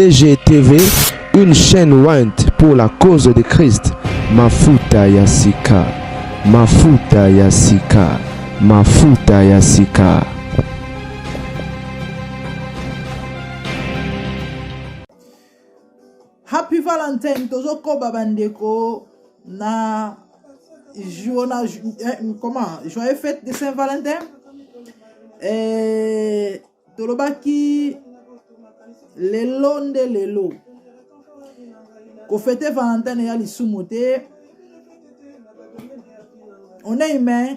DGTV, une chaîne ointe pour la cause de Christ. Mafuta ya sika, mafuta ya sika, mafuta ya sika. Happy Valentine tozokoba bandeko na jour na eh, comment joyeux fête de Saint Valentin eh, tolobaki lelo nde lelo kofete Valentin eya lisumu te on est humain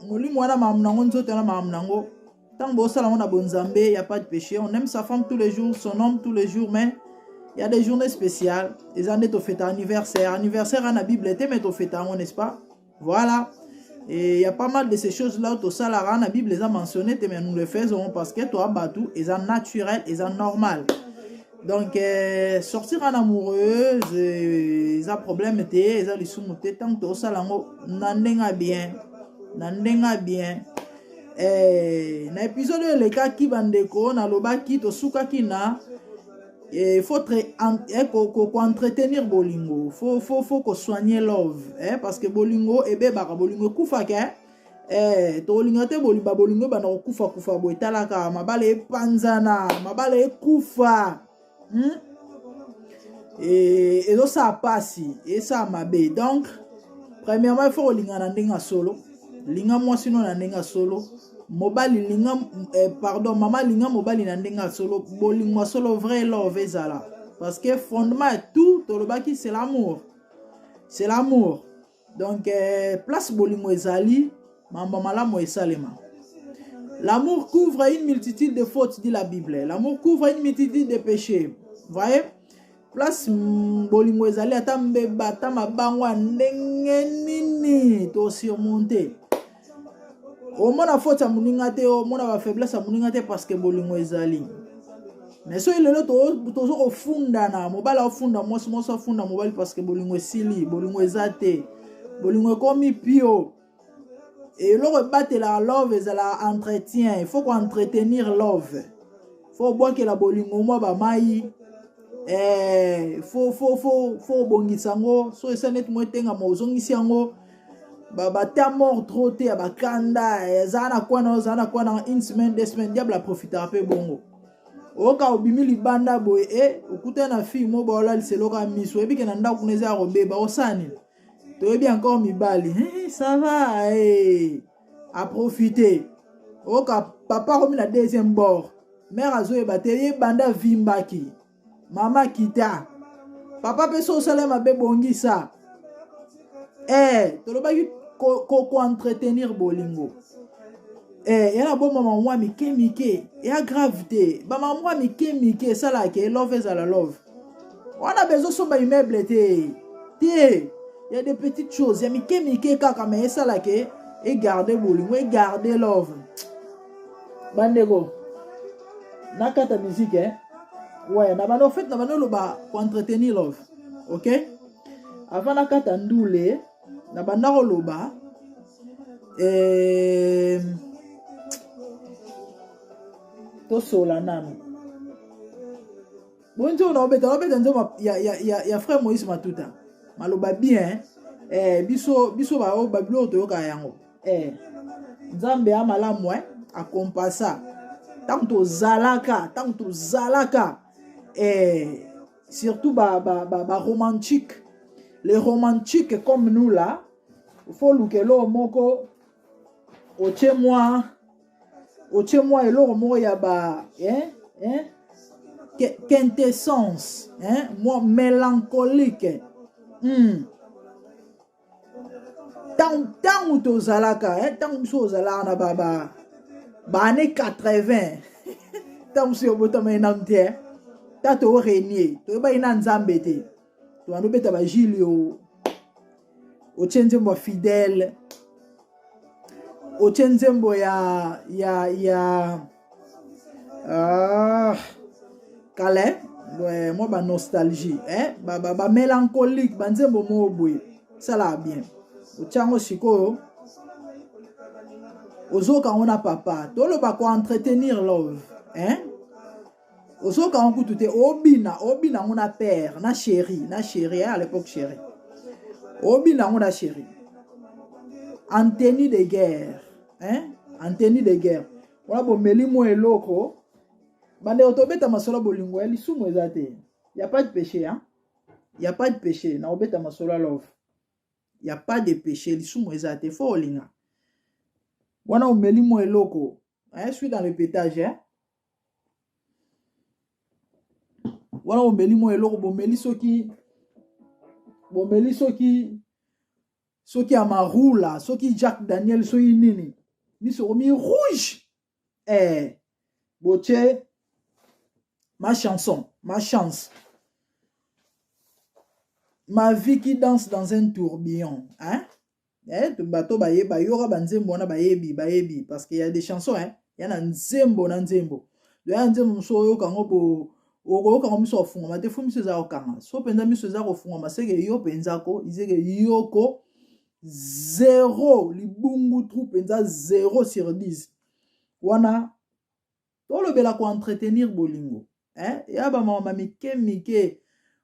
molimo wana makambo nango nzoto wana makambo nango ntango bosala yango na bonzambe ya pas de péché on aime sa femme tous les jours son homme tous les jours mais il y a des journées spéciales eza nde tofeta anniversaire anniversaire na bible te mais tofeta yango n'est-ce pas voilà et il y a pas mal de ces choses là tosalaka na bible eza mentionné te mais nous le faisons parce que toa bato eza naturel eza normal donc euh, sortir en amoureuse euh, eza problème te eza lisumu te ntango tosala yango na ndenge ya bien na ndenge ya bien Eh, na episode oyo elekaki bandeko nalobaki tosukaki na eh, faut eh, koentretenir ko, ko bolingo faut, faut, faut kosoigne love eh, parce que bolingo ebebaka bolingo ekufaka eh? Eh, tokolinga te bolimba bolingo ebanda kokufa kufa boye etalaka mabala epanzana mabala ekufa hmm? E, ezosala mpasi esala mabe donc premièrement il faut kolinga na ndenge ya solo linga mwasi no na ndenge ya solo mobali linga eh, pardon mama linga mobali na ndenge ya solo bolingo ya solo vrai love ezala parce que fondement ya tout tolobaki c'est l'amour c'est l'amour donc eh, place bolingo ezali mambo malamu esalema l'amour couvre une multitude de fautes dit la bible l'amour couvre une multitude de péchés voyez place mm, bolingo ezali ata mbeba ata mabango ya ndenge nini tosurmonte omona faute ya moninga te omona bafaiblesse ya moninga te parce que bolingo ezali mais soki lelo tozo kofundana mobali afunda mwasi mwasi afunda mobali parce que bolingo esili bolingo eza te bolingo ekomi pio eloko ebatelaka love ezalaka entretien il faut koentretenir love fo obwakela bolingo mwa bamai eh, fo fo fo fo obongisa yango so esa neti mwa etengama ozongisi yango bata mort trop te ya bakanda eza na kwana ozala na kwana une semaine deux semaines diable aprofitaka mpe bongo oyoka obimi libanda boye e okutani na fille mo baolalisa eloko ya miso oyebi ke na ndako kuna eza ya kobeba osala nini toyebi encore mibali eh, ça va eh. aprofite oyoka papa akomi na deuxième bord mare azoyeba te ye banda avimbaki mama kita papa mpe so osala mabe bongisa eh, tolobaki koentretenir ko, ko bolingo eh, ya na bomama mwa mike mike ya grave te bamama mwa mike mike esalaka ke love ezala love wana bezosomba immeuble te te ya des petites choses ya mike mike kaka me esalaka egarde bolingo egarde love bandeko nakata musique eh? ouais na bando fait na bando loba ko entretenir love ok avant nakata ndule na banda koloba eh, tosola nanu boye nzembo naobeta naobeta nzembo ya, ya, ya, ya frère moïse matuta maloba bien eh, biso biso babiloko toyokaka yango eh, nzambe ya malamu eh, akompasa ntango tozalaka ntango tozalaka eh, surtout ba, ba, ba, ba romantique les romantiques comme nous là faut oluka eloko moko otie mwa otie mwa eloko moko ya ba eh, eh, quintessence eh, mwa mélancolique mm. ntango tozalaka eh, ntango biso ozalaka na ba ba ba année 80 ntango mosusu obotamaki nanu te eh. ta torenie toyebaki na nzambe te tobanda obeta bagilio otie nzembo ya fidèle otie nzembo ya ya ya ah, kala eh? mwa banostalgie eh? bamélancolique ba, ba banzembo moko boye esalaka bien otya yango sikoyo ozoka yango na papa toloba koentretenir love eh? Ozoka yango kutu te, obina, obina yango na père, na chéri, na chéri, hein, à l'époque chéri. Obina yango na chéri. En tenue de guerre, hein? En tenue de guerre. Wana bomeli mwa eloko. Bandeko tobeta masolo bolingo ya lisumu eza te. Y a pas de péché, hein? Y a pas de péché na obeta masolo ya love. Y a pas de péché, lisumu eza te, faut olinga. Wana omeli mwa eloko. Hein, je suis dans le pétage, hein? Wana omeli mwa eloko, bomeli soki bomeli soki soki ya marula, soki Jack Daniel, soki nini. Miso omi rouge. Eh, botie ma chanson, ma chance. Ma vie qui danse dans un tourbillon, hein? Eh, bato baye bayoka banzembo wana bayebi, bayebi parce qu'il y a des chansons, hein? Ya na nzembo na nzembo. Ya nzembo mosusu oyoka yango bo okoyoka yango miso kofungwama te, fo miso eza kokanga. So mpenza miso eza kofungwama, seke yo mpenza ko, izeke yoko zero libungu trou mpenza 0 sur 10. Wana tolobela ko entretenir bolingo, hein? Ya ba mama mike mike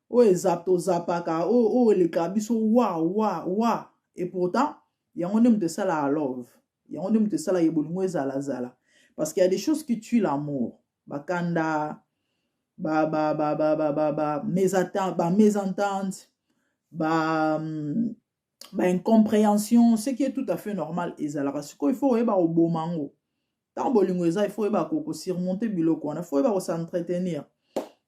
oyo eza tozapaka, oyo oyo elekaka biso wa wa wa, et pourtant yango nde moto esalaka love, yango nde moto esalaka bolingo ezala zala, parce qu'il y a des choses qui tuent l'amour, bakanda, ba ba ba ba ba ba ba mésentente, ba mésentente, ba ba incompréhension, ce qui est tout à fait normal ezalaka. Sikoyo il faut oyeba koboma yango. Tant bolingo eza, il faut oyeba ko surmonter biloko wana, il faut oyeba ko s'entretenir.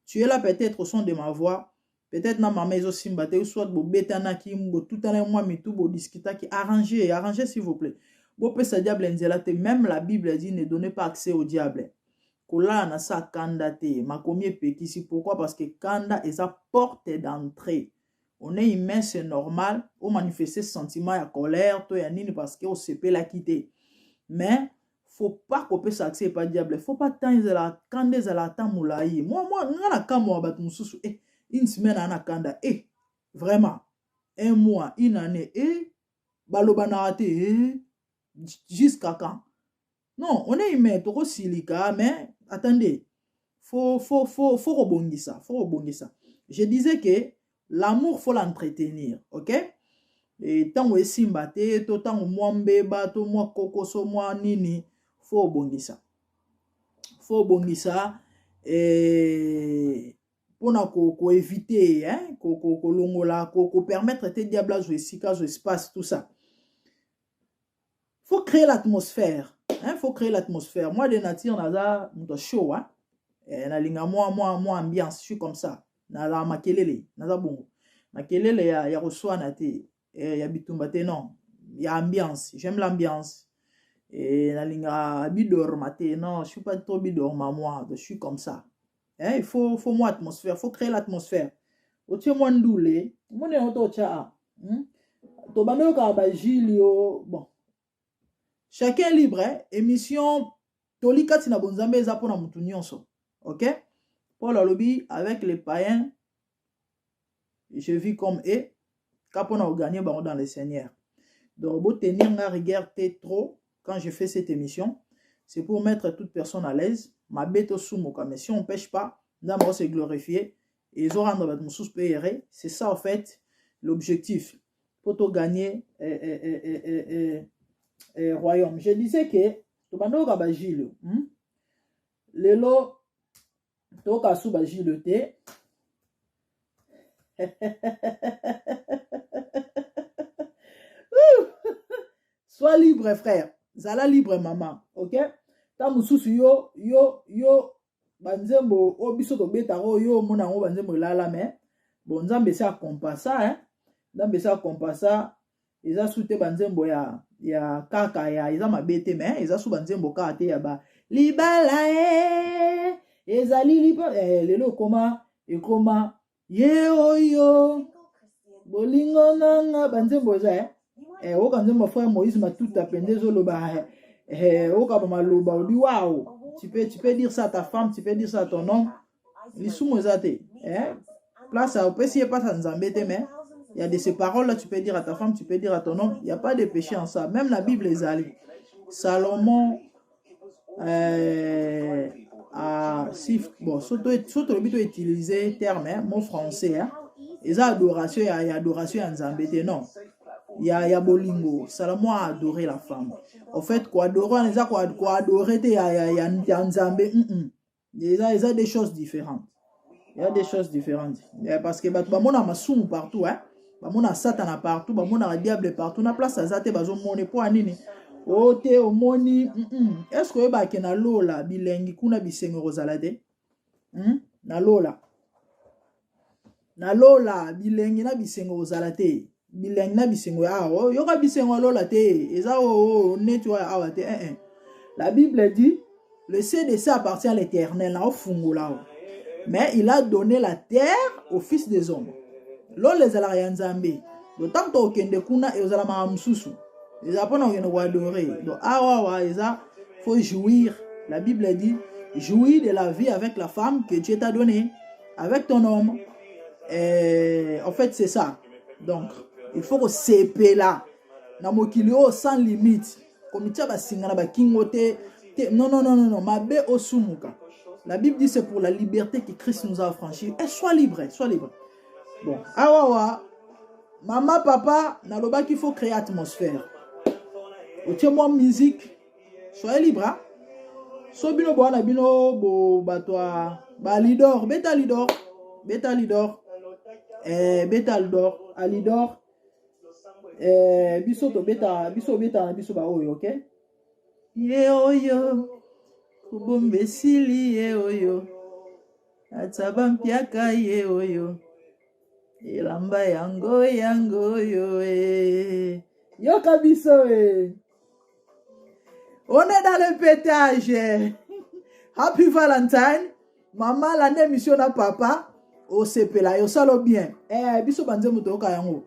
Tu es là peut-être au son de ma voix, peut-être na mama ezosimba te, soit bobetanaki, botutanaki mwa mitu, bodiskutaki, arrangez, arrangez s'il vous plaît. Bopesa diable nzela te, même la Bible dit ne donnez pas accès au diable. Kolala na sa kanda te, makomi epekisi. Pourquoi? Parce que kanda eza porte d'entrée. On est humain, c'est normal, o manifester sentiment ya colère to ya nini parce que osepelaki te. Mais faut pas kopesa accès pa diable, faut pas temps ezala kanda ezala ata molai. Moi, moi nga na kamwa bato mosusu, une semaine ana kanda, vraiment un mois, une année, balobanaka te, jusqu'à quand? Non, on est humain, tokosilika, mais attendez, faut faut faut faut kobongisa, faut kobongisa. Je disais que l'amour faut l'entretenir, OK? Et ntango esimba te, to ntango mwa mbeba, to mwa kokoso, mwa nini, faut obongisa. Faut obongisa mpona koevite, hein, kolongola, kopermettre te diable azwa esika, azwa espace, tout ça. Faut créer l'atmosphère, hein, faut créer l'atmosphère. Moi de nature naza moto chaud, hein. Nalinga mwa mwa mwa ambiance, je suis comme ça. Nazala makelele, naza bongo. Makelele ya koswana te, ya bitumba te, non. Ya ambiance, j'aime l'ambiance. Et nalinga bidorma te, non, je suis pas trop bidorma moi, je suis comme ça. Hein, il faut moi atmosphère, faut créer l'atmosphère. Otie mwa ndule, moni yango to otya, Tobanda oyokaka ba Gilio, bon. Chacun libre, hein? Émission toli kati na bonzambe eza mpona mutu nyonso. OK? Paul alobi avec les païens je vis comme eux, ka mpona kogagner bango dans le Seigneur. Donc bo tenir nga rigueur te trop quand je fais cette émission, c'est pour mettre toute personne à l'aise. Mabe to sumuka, mais si on pêche pas, Nzambe se glorifier et ils rendre bato mosusu mpe ere. C'est ça en fait l'objectif pour to gagner royaume. Je disais que tobanda oyoka ba Gilles, Lelo toyoka su ba Gilles te. Sois libre frère, zala libre maman, OK? Ta mosusu yo yo yo banzembo oyo biso tobetaka oyo yo omona yango banzembo elala, mais bon Nzambe esi akompasa, hein? Nzambe esi akompasa, eza su te banzembo ya kaka ya eza mabe te, mais eza su banzembo kaka te ya ba libala ezali lipa, lelo ekoma ye oyo bolingo nanga banzembo eza, oyoka nzembo frère Moïse Matuta pende ezoloba, oyoka ba maloba olobi waouh, tu peux dire ça à ta femme, tu peux dire ça à ton homme, lisumu eza te, place opesi ye place ya Nzambe te, mais il y a de ces paroles là, tu peux dire à ta femme, tu peux dire à ton homme, il y a pas de péché en ça. Même la Bible ezali Salomon. Ah, si bon so tolobi to utiliser terme hein, mot français hein, eza adoration ya, ya adoration ya nzambe te non ya, ya bolingo salomo a adoré la femme en fait koadore wana eza koadore te ya, ya, ya, ya nzambe mm -mm. Eza, eza des choses différentes ya des choses différentes yeah, parce que bato bamona masumu partout hein? Bamona satana partout, bamonaka diable partout na place aza te, bazomona mpo ya nini o te omoni mm -mm. Est ce que oyebake na lola bilengi kuna bisengo ekozala te? Na lola, na lola bilengi na bisengo kozala te. Bilengi na bisengo ya awa, yoka bisengo ya lola te, eza oyo neti oyo awa te eh, eh. La Bible dit: le CDC appartient à l'Éternel, na ofungola o, mais il a donné la terre au fils des hommes. Lola ezalaka ya Nzambe. Donc ntango tokokende kuna, ezala makambo mosusu, eza mpona kokende koadore. Donc awa awa eza faut jouir. La Bible dit: jouir de la vie avec la femme que Dieu t'a donnée, avec ton homme. Et en fait, c'est ça. Donc il faut kosepela na mokili oyo sans limite, komitia basinga na bakingo te te. Non, non, non, non, non, mabe osumuka. La Bible dit: c'est pour la liberté que Christ nous a affranchis. Et sois libre, sois libre. Bon, awa wa mama, papa, nalobaki faut créer atmosphère, otie mwa musique, soyez libre, hein? So bino bowana bino bo bato ya balidor, beta lidor, beta lidor, eh, beta lidor, alidor, eh, biso tobeta, biso obetaka na biso baoyo. Ok, ye oyo kobomba esili, ye oyo ata bampiaka, ye oyo elamba yango yango oyo e yoka biso e. On est dans le pétage. Happy Valentine, mama. Landa émission na papa, osepela, osala bien. Eh, biso banzembo toyoka yango,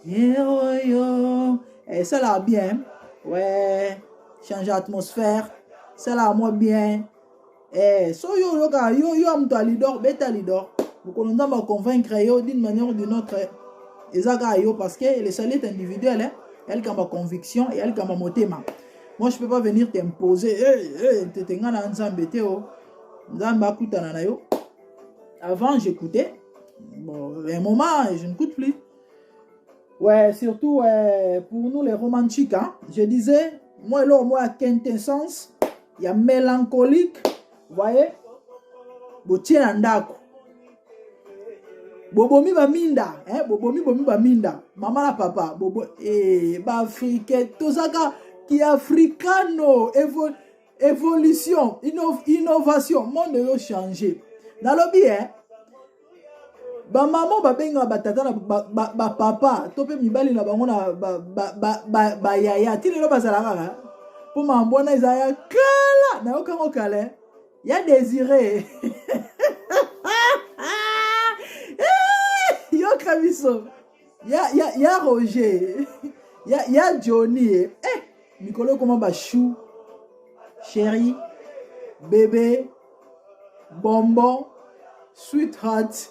ye oyo esalaka bien. Ouais, change atmosphère, esalaka mwa bien. Eh, so yo oyoka yo yo ya moto ya lidor, beta lidor. Mokolo Nzambe aconvaincre yo d'une manière ou d'une autre, eza kaka yo, parce que le salut est individuel, hein? Ya likambo ya conviction, ya likambo ya motema. Moi, je peux pas venir t'imposer. Hey, hey, tete nga na Nzambe te o Nzambe akutana na yo. Avant, j'écoutais. Bon, un moment, je n'écoute plus. Ouais, surtout pour nous les romantiques, hein? Je disais, moi eloko moi ya quintessence ya mélancolique, voyez, botie na ndako, bobomi baminda, eh? Bobomi bomi baminda, mama na papa bobo, eh, baafricain tozaka kiafrikano. Évolution, innovation, monde ezochanger. Nalobi eh, bamama babengaka batata na bapapa to mpe mibali na bango na bayaya ti lelo bazala kaka mpo makambo wana eza ya kala. Nayokango kala ya Désiré. Yoka biso ya, ya, ya Roger, ya, ya Johnny. Eh, mikolo ekoma bachou, chéri, bébé, bonbon, sweetheart,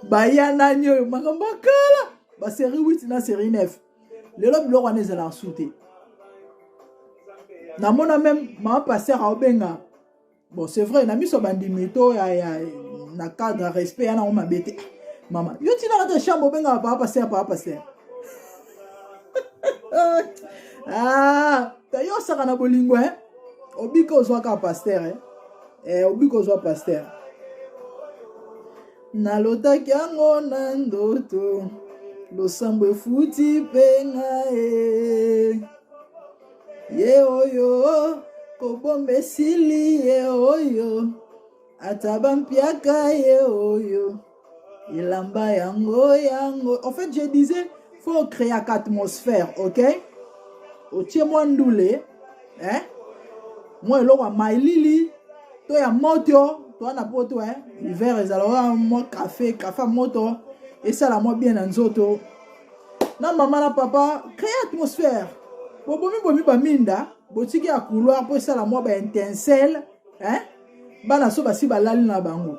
baya nani oyo makambo ya kala, basérie 8 na série 9. Lelo biloko wana ezalaka su te. Namona même mama pasteur aobenga. Bon, c'est vrai, na miso bandimi to ya, ya, na cadre ya respect ya nango mabe te. Mama, yo ntina kata chambre obengaka papa pasteur, papa pasteur. Ah, yo osaka na bolingo, eh? Obika ozwaka pasteur, eh? Eh, obika ozwa pasteur. Nalotaki yango na ndoto, losambo efuti mpe ngai. Ye oyo kobomba esili, ye oyo ata bampiaka, ye oyo elamba yango yango. En fait, je disais, faut créer atmosphère. Ok, otie mwa ndule, eh? Mwa eloko ya mailili to ya moto to wana poto, eh? Hiver ezala wana, mwa café, café ya moto esala mwa bien na nzoto na mama na papa. Créer atmosphère, bobomi bomi baminda, botiki ya couloir mpo esala mwa baétincelle, hein? Bana so basi balali na bango,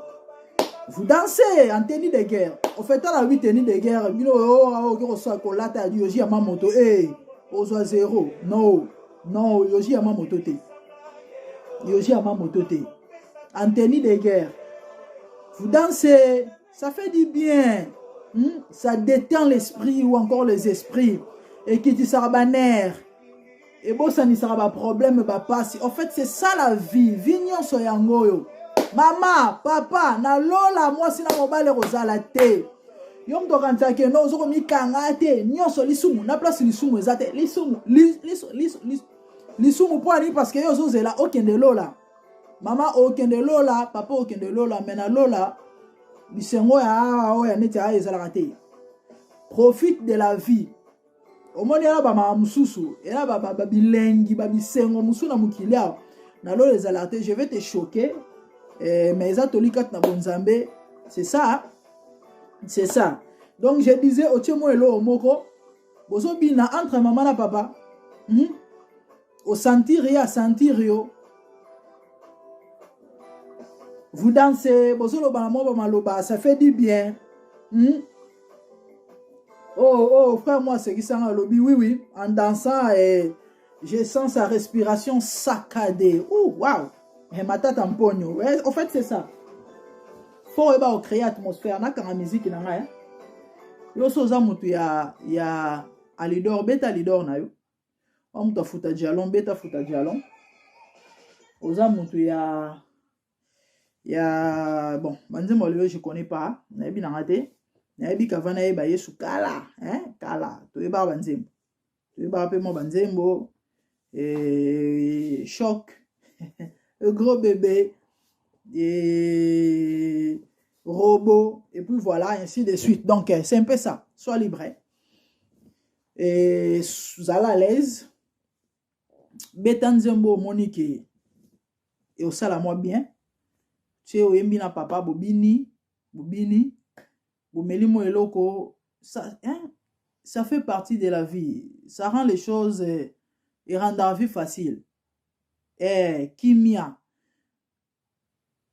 vous dansez en tenue de guerre. Au fait, tala wi tenue de guerre bino oyo okoki kosala kolata ya Yohji Yamamoto e ozwa zéro. Non, non, Yohji Yamamoto te. Yoji ama moto te. En tenue de guerre. Vous dansez, ça fait du bien. Ça détend l'esprit ou encore les esprits. Ekitisaka ba nerfs. Ebosanisaka ba problème ba pasi. En fait, c'est ça la vie. Vie nyonso yango oyo. Mama, papa, na lola mwasi na mobali ekozala te. Yo moto okanisaka ke no ozo komikanga te. Nyonso lisumu, na place lisumu eza te. Lisumu, lisumu mpo ani parce que yo ozozela okende lola. Mama okende lola, papa okende lola, mais na lola bisengo ya awa oyo ya neti awa ezalaka te. Profite de la vie. Omoni wana bamama mosusu ena babilengi babisengo mosusu na mokili awa na lola ezalaka te. Je vais te choquer, eh, mais eza toli kati na bonzambe. C'est ça, c'est ça. Donc je disais, otie mwa eloko moko bozobina entre mama na papa, Osentir ye, asentir yo, vous dansez, bozoloba na mwa bamaloba, ça fait du bien, Oh, oh, frère, moi, c'est qui ça, alobi, oui, en dansant, et je sens sa respiration saccadée. Ouh, waouh. Et ma tata mponyo. Ouais, en fait, c'est ça. Faut oyeba créer atmosphère. Nakanga musique na ngai. Yo so oza mutu ya Alidor, beta Alidor na yo. Oza mutu afuta jalon, beta futa jalon. Oza mutu ya bon, banzembo lelo je connais pas, nayebi nanga te. Nayebi kava nayeba Yesu kala, hein, kala. Toyebaka banzembo. Toyebaka pe mwa banzembo. Et choc, le gros bébé, et robot, et puis voilà, ainsi de suite. Donc, c'est un peu ça. Sois libre. Et zala à l'aise. Beta nzembo omoni ke et osala mwa bien. Tu oyembi na papa bobini, bobini, bomeli mwa eloko, ça, hein, ça fait partie de la vie. Ça rend les choses et rend la vie facile. Eh, kimia.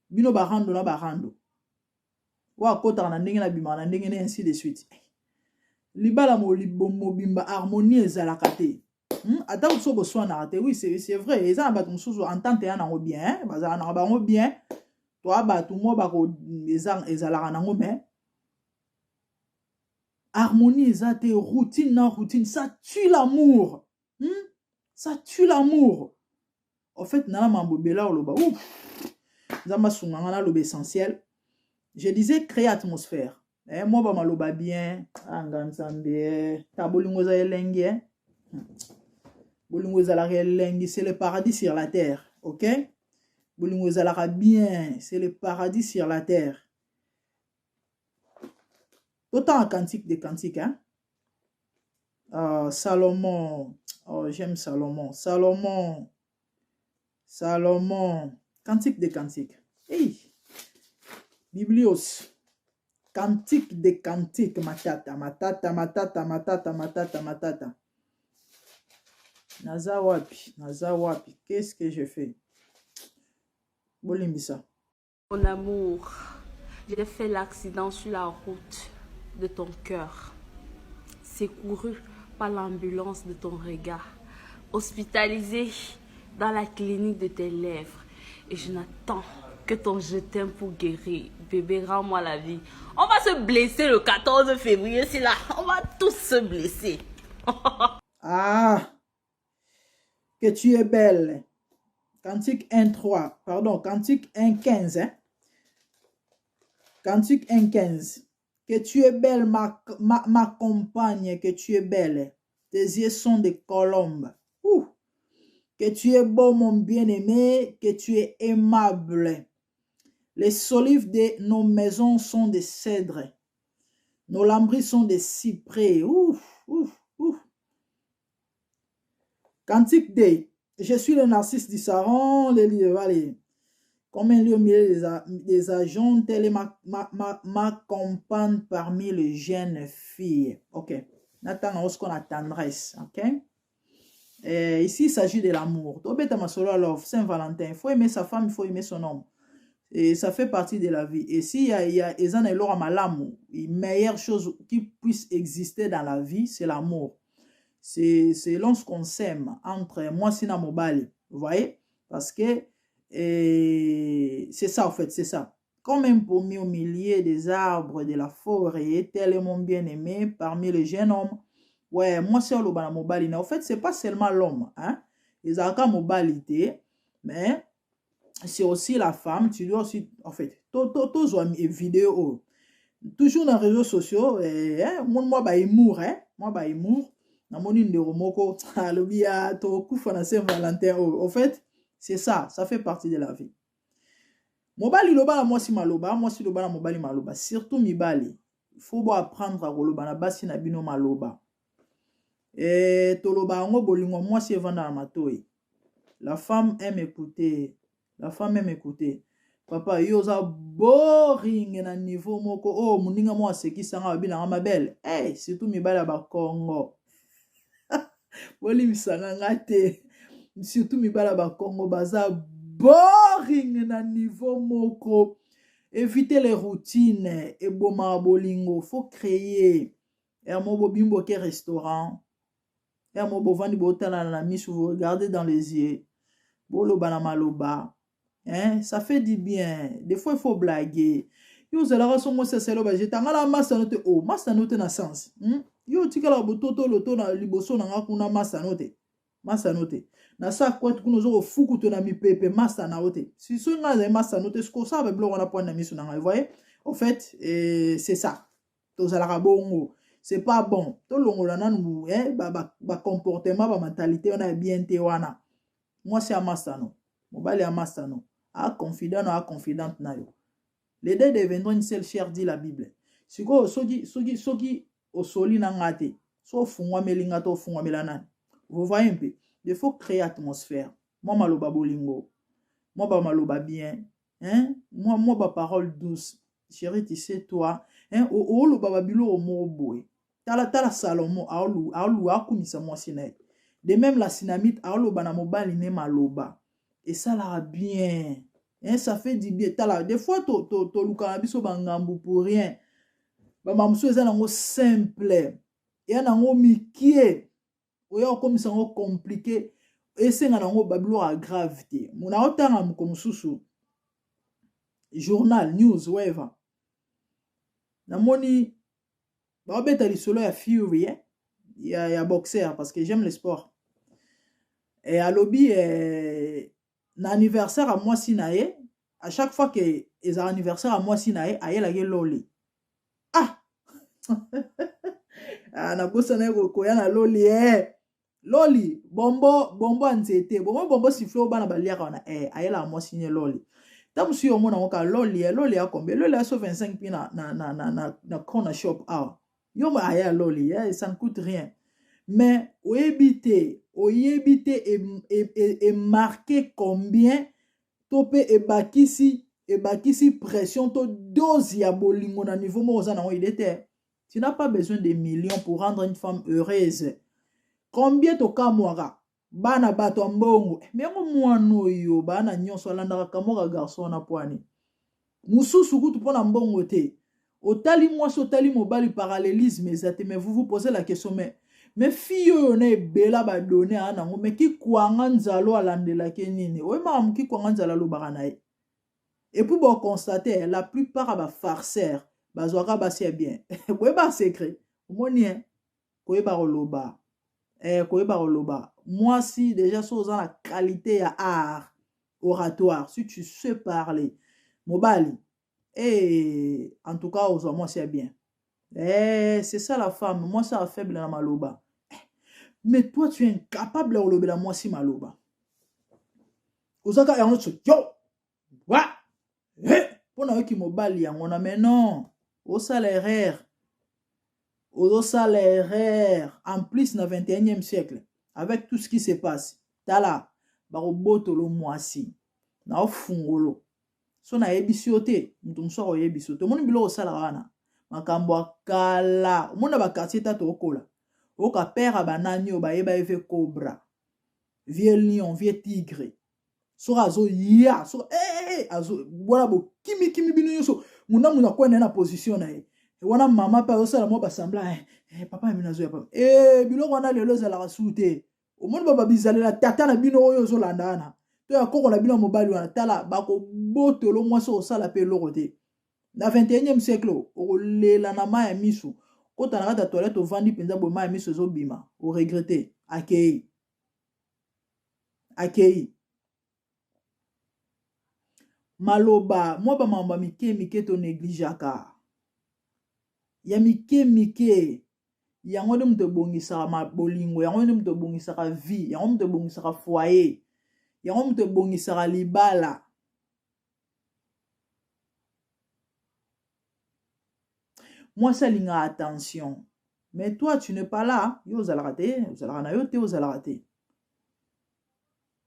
Bino barando na barando. Wa akotaka na ndenge na bimaka na ndenge na ainsi de suite. Libala mobimba harmonie ezalaka te. Ata so boswanaka te. Oui, c'est vrai. Eza na bato mosusu entente ya nango bien, hein? Bazalaka na bango bien. Toa bato mwa bako ezalaka nango, mais harmonie eza te, routine na routine, ça tue l'amour. Ça tue l'amour. En fait, nana mambo bela oloba. Ouf. Nzambe asunga nga naloba essentiel. Je disais créer atmosphère. Eh, moi ba maloba bien. Ah, nga nzambe. Eh. Ta bolingo eza elengi, eh. Bolingo ezalaka elengi, c'est le paradis sur la terre, OK? Bolingo ezalaka bien, c'est le paradis sur la terre. Autant en cantique des cantiques, hein? Salomon, oh, j'aime Salomon. Salomon, Salomon, cantique des cantiques. Hey, Biblios, cantique des cantiques, matata, matata, matata, matata, matata, matata. Naza wapi, naza wapi, qu'est-ce que je fais? Bolimbisa. Mon amour, j'ai fait l'accident sur la route de ton cœur, secouru par l'ambulance de ton regard, hospitalisé dans la clinique de tes lèvres, et je n'attends que ton je t'aime pour guérir. Bébé, rends-moi la vie. On va se blesser le 14 février, c'est là. On va tous se blesser. Ah, que tu es belle. Cantique 1.3, pardon, Cantique 1.15. Hein? Cantique 1.15. Que tu es belle, ma compagne, que tu es belle. Tes yeux sont des colombes. Ouh. Que tu es beau, mon bien-aimé, que tu es aimable. Les solives de nos maisons sont des cèdres. Nos lambris sont des cyprès. Ouf, ouf, ouf. Cantique D. Je suis le narcisse du Saron, les lieux, allez. Comme un lieu au milieu des agents, telle est ma compagne parmi les jeunes filles. Ok. Nathan, on a tendresse. Ok. Et ici, il s'agit de l'amour. Tobeta masolo alors, Saint-Valentin. Il faut aimer sa femme, il faut aimer son homme. Et ça fait partie de la vie. Et s'il y a, il y a, ils en ont leur malamu, la meilleure chose qui puisse exister dans la vie, c'est l'amour. C'est lorsqu'on s'aime entre moi, Sina Mobali. Vous voyez? Parce que Et c'est ça en fait, c'est ça. Comme un pommier au milieu des arbres de la forêt, tel est mon bien-aimé parmi les jeunes hommes. Ouais, moi c'est oloba na mobali na. En fait, c'est pas seulement l'homme, hein. Ezalaka mobali te, mais c'est aussi la femme, tu dois aussi en fait, to to tozwa vidéo oyo. Toujours na réseaux sociaux, eh, hein, moi ba humour, hein, moi ba humour. Namoni ndeko moko alobi ya tokufa na Saint-Valentin oyo. En fait, c'est ça, ça fait partie de la vie. Mobali loba na mwasi maloba, mwasi loba na mobali maloba, surtout mibali. Faut bo apprendre koloba na basi na bino maloba. E, toloba yango bolingo mwasi evanda na matoi. La femme aime écouter. La femme aime écouter. Papa, yo oza boring na niveau moko. Oh, moninga moko asekisanga babinanga mabele. Hey, surtout mibali ya bakongo. Bolimbisanga nga te. Surtout mibali ya bakongo baza boring na niveau moko. Éviter les routines ebomaka bolingo. Faut créer. Mo bobimi boke restaurant. Mo bovandi botalana na miso, vous regardez dans les yeux. Boloba na maloba. Hein? Ça fait du bien. Des fois, il faut blaguer. Yo ozalaka so mwasi asali oyo bajeta nga na masano te o masano te na sens, Yo otikala bototo loto na liboso na nga kuna masano te, masano te na sa kwete kuna oza kofukuto na mipepe masana o te. Si soki ngai azali masano te, soki osala babiloko wana pwani na miso na ngai. Voyez, au fait, eh, c'est ça, tozalaka bongo, c'est pas bon. Tolongola nanu eh, bacomportement ba bamentalité wana ya bien te. Wana mwasi ya masano, mobali ya masano, aconfident na aconfidente na yo. Les deux deviendront une seule chair, dit la Bible. Sikoyo soki osoli na nga te, so ofungwameli nga te, ofungwamela nani? Vous voyez un peu, il faut créer atmosphère. Mwa maloba bolingo, mwa bamaloba bien, hein? Mwa baparole douce. Chéri, tu sais, toi, hein? Oloba babiloko moko boye. Tala, tala Salomo aolu akumisa mwasi na ye. De même la Sunamite aoloba na mobali ne maloba esalaka bien, hein? Ça fait du bien. Tala, des fois tolukaka na biso bangambu pour rien. Bamakambo mosusu eza nango simple, eya nango mikie, oya kokomisa yango compliqué. Esenga nango babiloko ya grave te. Mona otanga moko mosusu, journal, news, whatever, namoni baobeta lisolo ya Fury, eh? Ya boxer, parce que j'aime le sport. E alobi eh, na anniversaire ya mwasi na ye, à chaque fois que ezala anniversaire ya mwasi na ye, ayelaki loli. Ah, ah, nabosana ye koya na loli, eh. Loli bombo, bombo ya nzete, bombo, bombo sifflé oyo bana baliaka wana. Eh, ayelaka mwasi ne loli. Ntango mosusu yo omona yango kaka loli, eh, loli ya combien? Loli ya so 25 mpi na corner shop awa. Yo mo aya loli, eh, ça ne coûte rien. Mais oyebi te, oyebi te emarquer combien to mpe ebakisi pression to dose ya bolingo na niveau moko oza nango idée te. Tu n'as pas besoin de millions pour rendre une femme heureuse. Combien tokamwaka bana bato ya mbongo, me yango mwana oyo bana nyonso alandaka kamwaka garçon wana pwani mosusu kutu mpo na mbongo te. Otali mwasi, otali mobali, parallélisme eza te. Mais vous vous posez la question: mais fille oyo na ebela badone aa nango, mais kikwanga nzalo alandelaki nini? Oyebaka moki kwanga nzala alobaka na ye. Et puis boconstate, la plupart ya bafarceur bazwaka basi ya bien. Boyeba secret, omoni e koyeba koloba, eh, koyeba koloba. Mwasi déjà, so oza na qualité ya art oratoire, si tu sais parler, mobali, eh, en tout cas ozwa mwasi ya bien. Eh, c'est ça la femme. Mwasi aza faible na maloba. Eh, mais toi tu es incapable ya kolobela mwasi maloba. Ozaka yango so yo wa mpo na yoki mobali yango na. Mais non, osala erreur, ozosala erreur. En plus na 21e siècle, avec tout ce qui se passe, tala, bakobotolo mwasi na ofungolo. So nayebisi yo te, moto mosusu akoyebisi yo te. Omoni biloko osalaka wana, makambo ya kala. Omoni na baquartier tata okola, oyoka père ya banani oyo bayeba ye, vieux cobra, vieux lion, vieux tigre. Soki azoya, soki eh, eh, wana bokimikimi bino nyonso, mundamu akwenda na position na ye wana. Mama mpe azosala mwa basemblant, eh, eh, papa na bino azoya, papa. Eh, biloko wana lelo ezalaka su te. Omoni baba bizalela tata na bino oyo ozolanda wana. to ya koko na bino ya mobali wana tala bakobotolo mwasi okosala mpe eloko te na 21e siècle okolela na mai ya miso kota na kati ya toilette ovandi mpenza boye mai ya miso ezobima oregrete akei akei maloba mwa bamambo ya mike mike tonegligeaka ya mike mike yango nde moto ebongisaka bolingo yango nde moto ebongisaka vie yango moto ebongisaka foyer yango moto ebongisaka libala mwasi alingaka attention mais toi tu n'es pas là yo ozalaka te ozalaka na yo te ozalaka te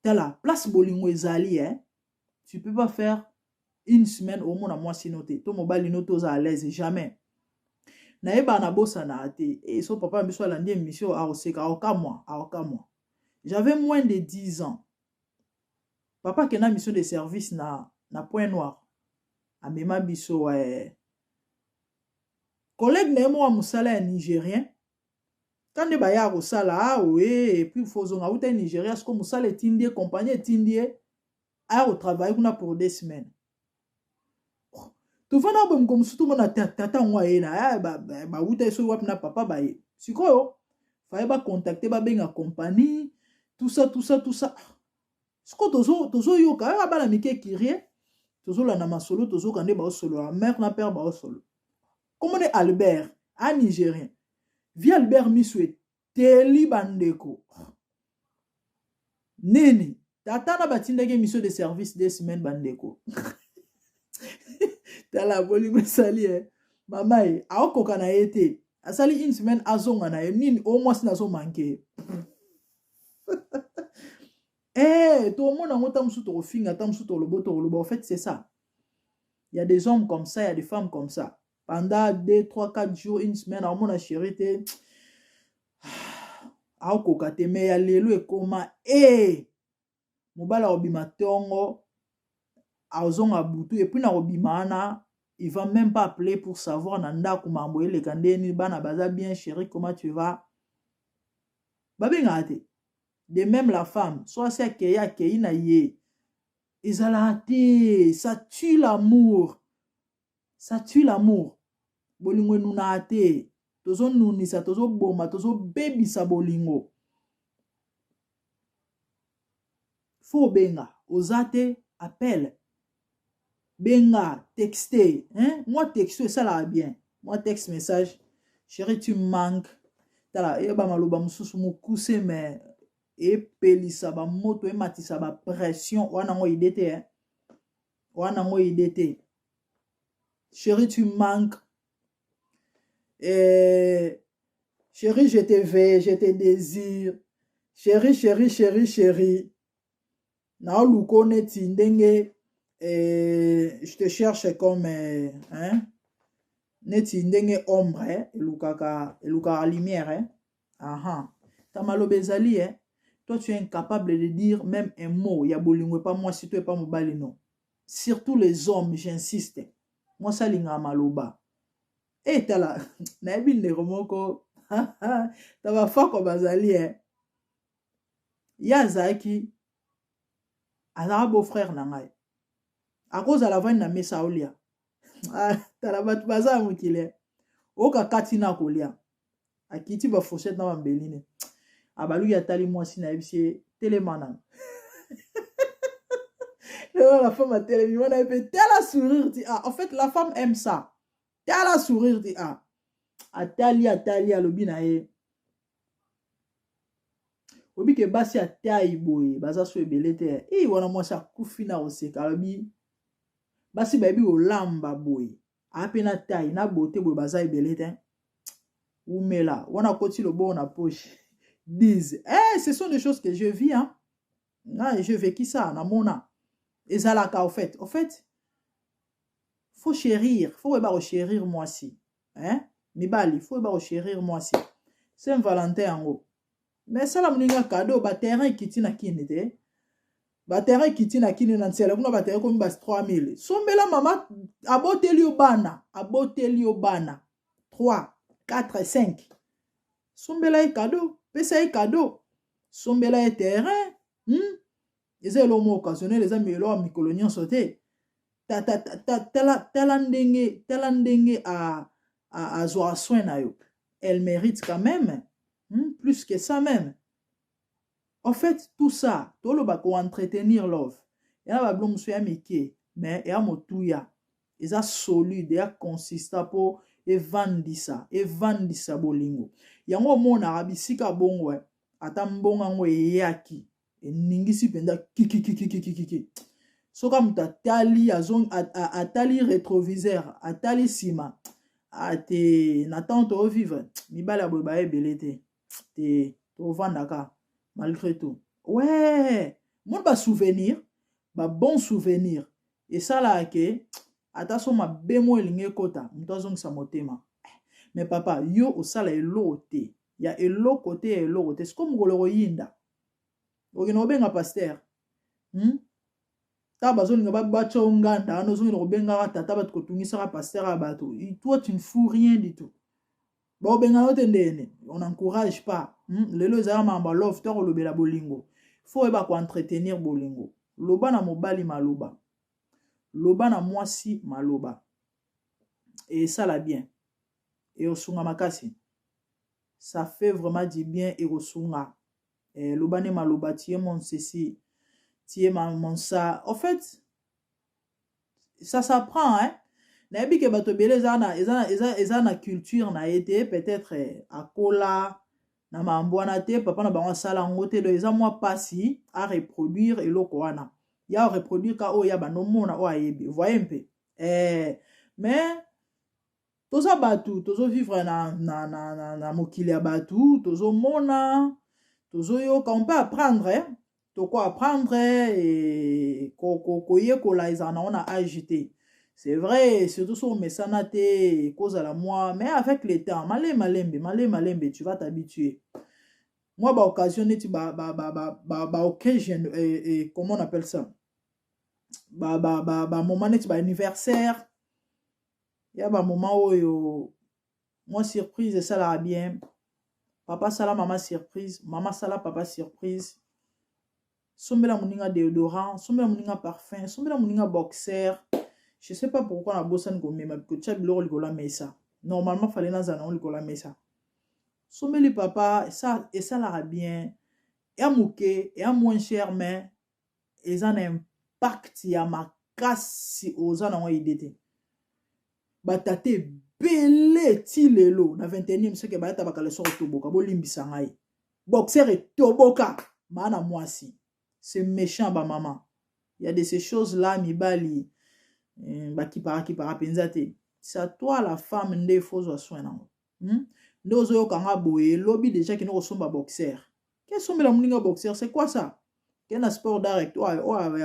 tala place bolingo ezali eh? tu peux pas faire une semaine omona mwasi no te to mobali no te oza à l'aise jamais nayebaka nabosanaka te e so papa na biso alandi émission akoseka akokamwa akokamwa j'avais moins de 10 ans papa akenda mission de service na, na point noir amema biso eh, collègue na ye moko ya mosala ya nigérien ka nde baya kosala awe epuis fo ozonga auta nigeria siko mosala etindi ye compagnie etindi ye aya kotravaille kuna pour deux semaines tovanda boye moko mosusu tomona tata yango aye na eh, bawuta ye soki wapi na papa baye sikoyo faye bacontacte babenga compagnie tout ça tout ça tout ça sikoyo tozoyoka kaka bana mike kirie tozolanda masolo tozoyoka nde baosolola mare na père baosolo komone albert a nigérien vie albert misu eteli bandeko nini tata na batindaki émission de service deux semaines bandeko tala bolingo esali e mama ye aokoka na ye te asali une semaine azonga na ye nini o mwasi nazomanke ye eh tomona yango ntango mosusu tokofinga ntango mosusu tokoloba tokoloba en fait c'est ça il y a des hommes comme ça il y a des femmes comme ça pendant 2 3 4 jours une semaine aomona chéri te aokoka te me ya lelo ekoma e eh! mobali akobima ntongo azonga butu epuis na kobima wana il va même pas appeler pour savoir na ndako mambo eleka ndenge nini bana baza bien chéri comment tu vas babengaka te de même la femme so asi akei akei na ye ezalaka te ça tue l'amour ça tue l'amour bolingo enunaka te tozonunisa tozoboma tozobebisa bolingo fo obenga oza te appel benga texte hein? mwa texto esalaka bien mwa texte message chéri tu manque tala eyeba maloba mosusu mokuse mais epelisa bamoto ematisa bapression wana yango ide te eh? wana yango ide te chéri tu manques eh, chéri je te veux je te désire chéri chéri chéri chéri naoluka neti ndenge eh, je te cherche comme eh, hein? neti ndenge ombre eh, elukaka elukaka lumière eh? aha ta maloba ezali eh? toi tu es incapable de dire même un mot ya bolingo epa mwasi to epa mobali no surtout les hommes j'insiste mwasi alingaka maloba e tala nayebi ndeko moko ta bafako bazali e ye azalaki azalaka beau frère na ngai akozala vandi na mesa aolia ah, tala bato baza ya mokili eh. oyoka kati na kolia akiti ba fourchette na bambeli ne abaluki atali mwasi na yebisi ye telema nano lelo la femme atelemi wana ye mpe tala sourire ti ah en fait la femme aime ça tala sourire ti ah atali atali alobi na ye oyebi ke basi ya tai boye baza so ebele te e wana mwasi akufi na koseka alobi basi bayebi kolamba boye ape na tai na beauté boye baza ebele te wumela wana akoti loboko na poche 10 eh, ce sont des choses que je vis hein nga je vécu ça namona ezalaka au fait au fait faut chérir faut koyeba kochérir mwasi hein mibali faut oyeba kochérir mwasi saint valentin yango mais sala moninga cadeau ba terrain ekiti na kini te ba terrain ekiti na kini na nsele kuna ba terrain ekomi ba 3000 sombela mama aboteli yo bana aboteli yo bana 3 4 5 sombela ye cadeau pesa ye cadeau sombela ye terrain hmm? Eza eloko moko occasionnel, eza eloko ya mikolo nyonso te. Tala, tala ndenge, tala ndenge azwaka soin na yo. Elle mérite quand même, Plus que ça même. En fait, tout ça, toloba ko entretenir love. Ya ba biloko mosusu ya mike, mais ya motuya. Eza solide, ya consistant po evandisa, evandisa bolingo. Yango omonaka bisika bongo, ata mbongo yango eyaki, eningisi mpenza kikikikikikiki. Soki moto atali, atali rétroviseur, atali nsima, ate na ntango tovivre, mibali ya boye baya ebele te te, tovandaka malgré tout. Ouais, moni basouvenir, babon souvenir esalaka ke ata so mabe mo elingi ekota, moto azongisa motema. Mais papa, yo osala eloko te, ya eloko te, ya eloko te. Siko mokolo koyinda, okende kobenga pasteur, Ta bazolinga batya yo nganda wana, ozongela kobengaka tata bato, kotungisaka pasteur ya bato. Toi, tu ne fous rien du tout, baobengana yo te. Ndene on n'encourage pas, Lelo ezalaka makambo ya love to kolobela bolingo. Faut oyeba koentretenir bolingo. Loba na mobali maloba, loba na mwasi maloba, esala bien, ekosunga makasi. Ça fait vraiment du bien, ekosunga. Loba nde maloba, tie mon ceci, tie mon ça. En fait, ça s'apprend, hein. Nayebi ke bato ebele eza na culture na ye te, peut-être akola na makambo wana te, papa na bango asala yango te. Donc eza mwa mpasi areproduire eloko wana, ya reproduire ka oyo ya bandomona oyo ayebi voye mpe mais toza bato, tozovivre na mokili ya bato, tozomona, tozoyoka. On peut apprendre, eh? Toko apprendre e koyekola ezala nango na age te. C'est vrai, surtout so omesana te, ekozala mwa, mais avec le temps, malembe malembe, malembe malembe, tu vas t'habituer. Mwa baoccasion neti baoccasion ba, ba, ba, ba comment on appelle ça, bamoment ba, ba, neti baanniversaire, ya bamoment oyo mwa surprise esalaka bien. Papa sala mama surprise, mama sala papa surprise. Sombela moninga déodorant, sombela moninga parfum, sombela moninga boxer. Je sais pas pourquoi nabosani komema kotia biloko likolo ya mesa. Normalement fallait nazala nango likolo ya mesa. Sombeli papa, esalaka bien. Ya moke, ya moins cher, mais eza na impact ya makasi, oza nango idée te. Batata ebele ti lelo na 21e soki bayata bakala soko toboka, bolimbisa ngai, boxer etoboka maa na mwasi. C'est méchant, bamama. Il y a de ces choses là mibali bakipaka kipaka mpenza te. C'est à toi la femme nde faut ozwa soin nango, Nde ozoyoka nga boye, elobi déjà kende kosomba boxer, ke sombela moninga boxer. C'est quoi ça? Ke na Sport Direct oyo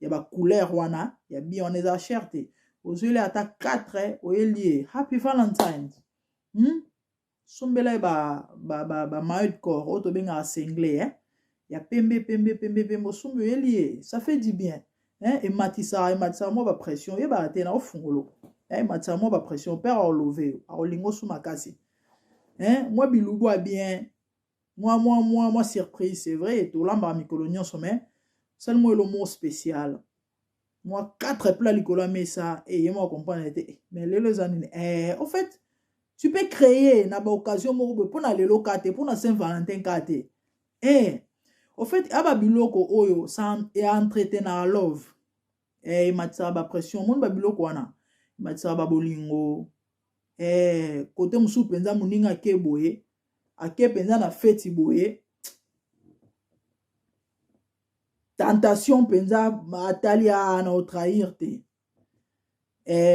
ya bacouleur wana ya bien wana, eza cher te. Ozweli ata 4, oyeli ye happy Valentines, Sombela ye ba maillot de corps oyo tobengaka singlet, eh? Ya pembe pembe pembe pembe, osombi, oyeli ye, ça fait du bien, hein? Ematisaka, ematisaka mwa bapression, oyebaka te na ofungolo, hein? Ematisaka mwa bapression, père aolove yo, akolinga osu makasi, hein? Mwa bilubu ya bien, mwa surprise. C'est vrai, tolambaka mikolo nyonso, mais sali mwa elo moko spécial, mwa 4 plat likolo ya mesa, e ye moko comprendre te, mais lelo eza nini? Au fait, tu peux créer na baoccasion moko boye mpona lelo ka te, mpona Saint Valentin ka te. Au fait, aba biloko oyo eentretenaka love, ematisaka bapression. Omoni babiloko wana ematisaka babolingo. Kote mosusu mpenza, moninga ake boye, ake mpenza na feti boye, tentation mpenza, atali a na otrahir te,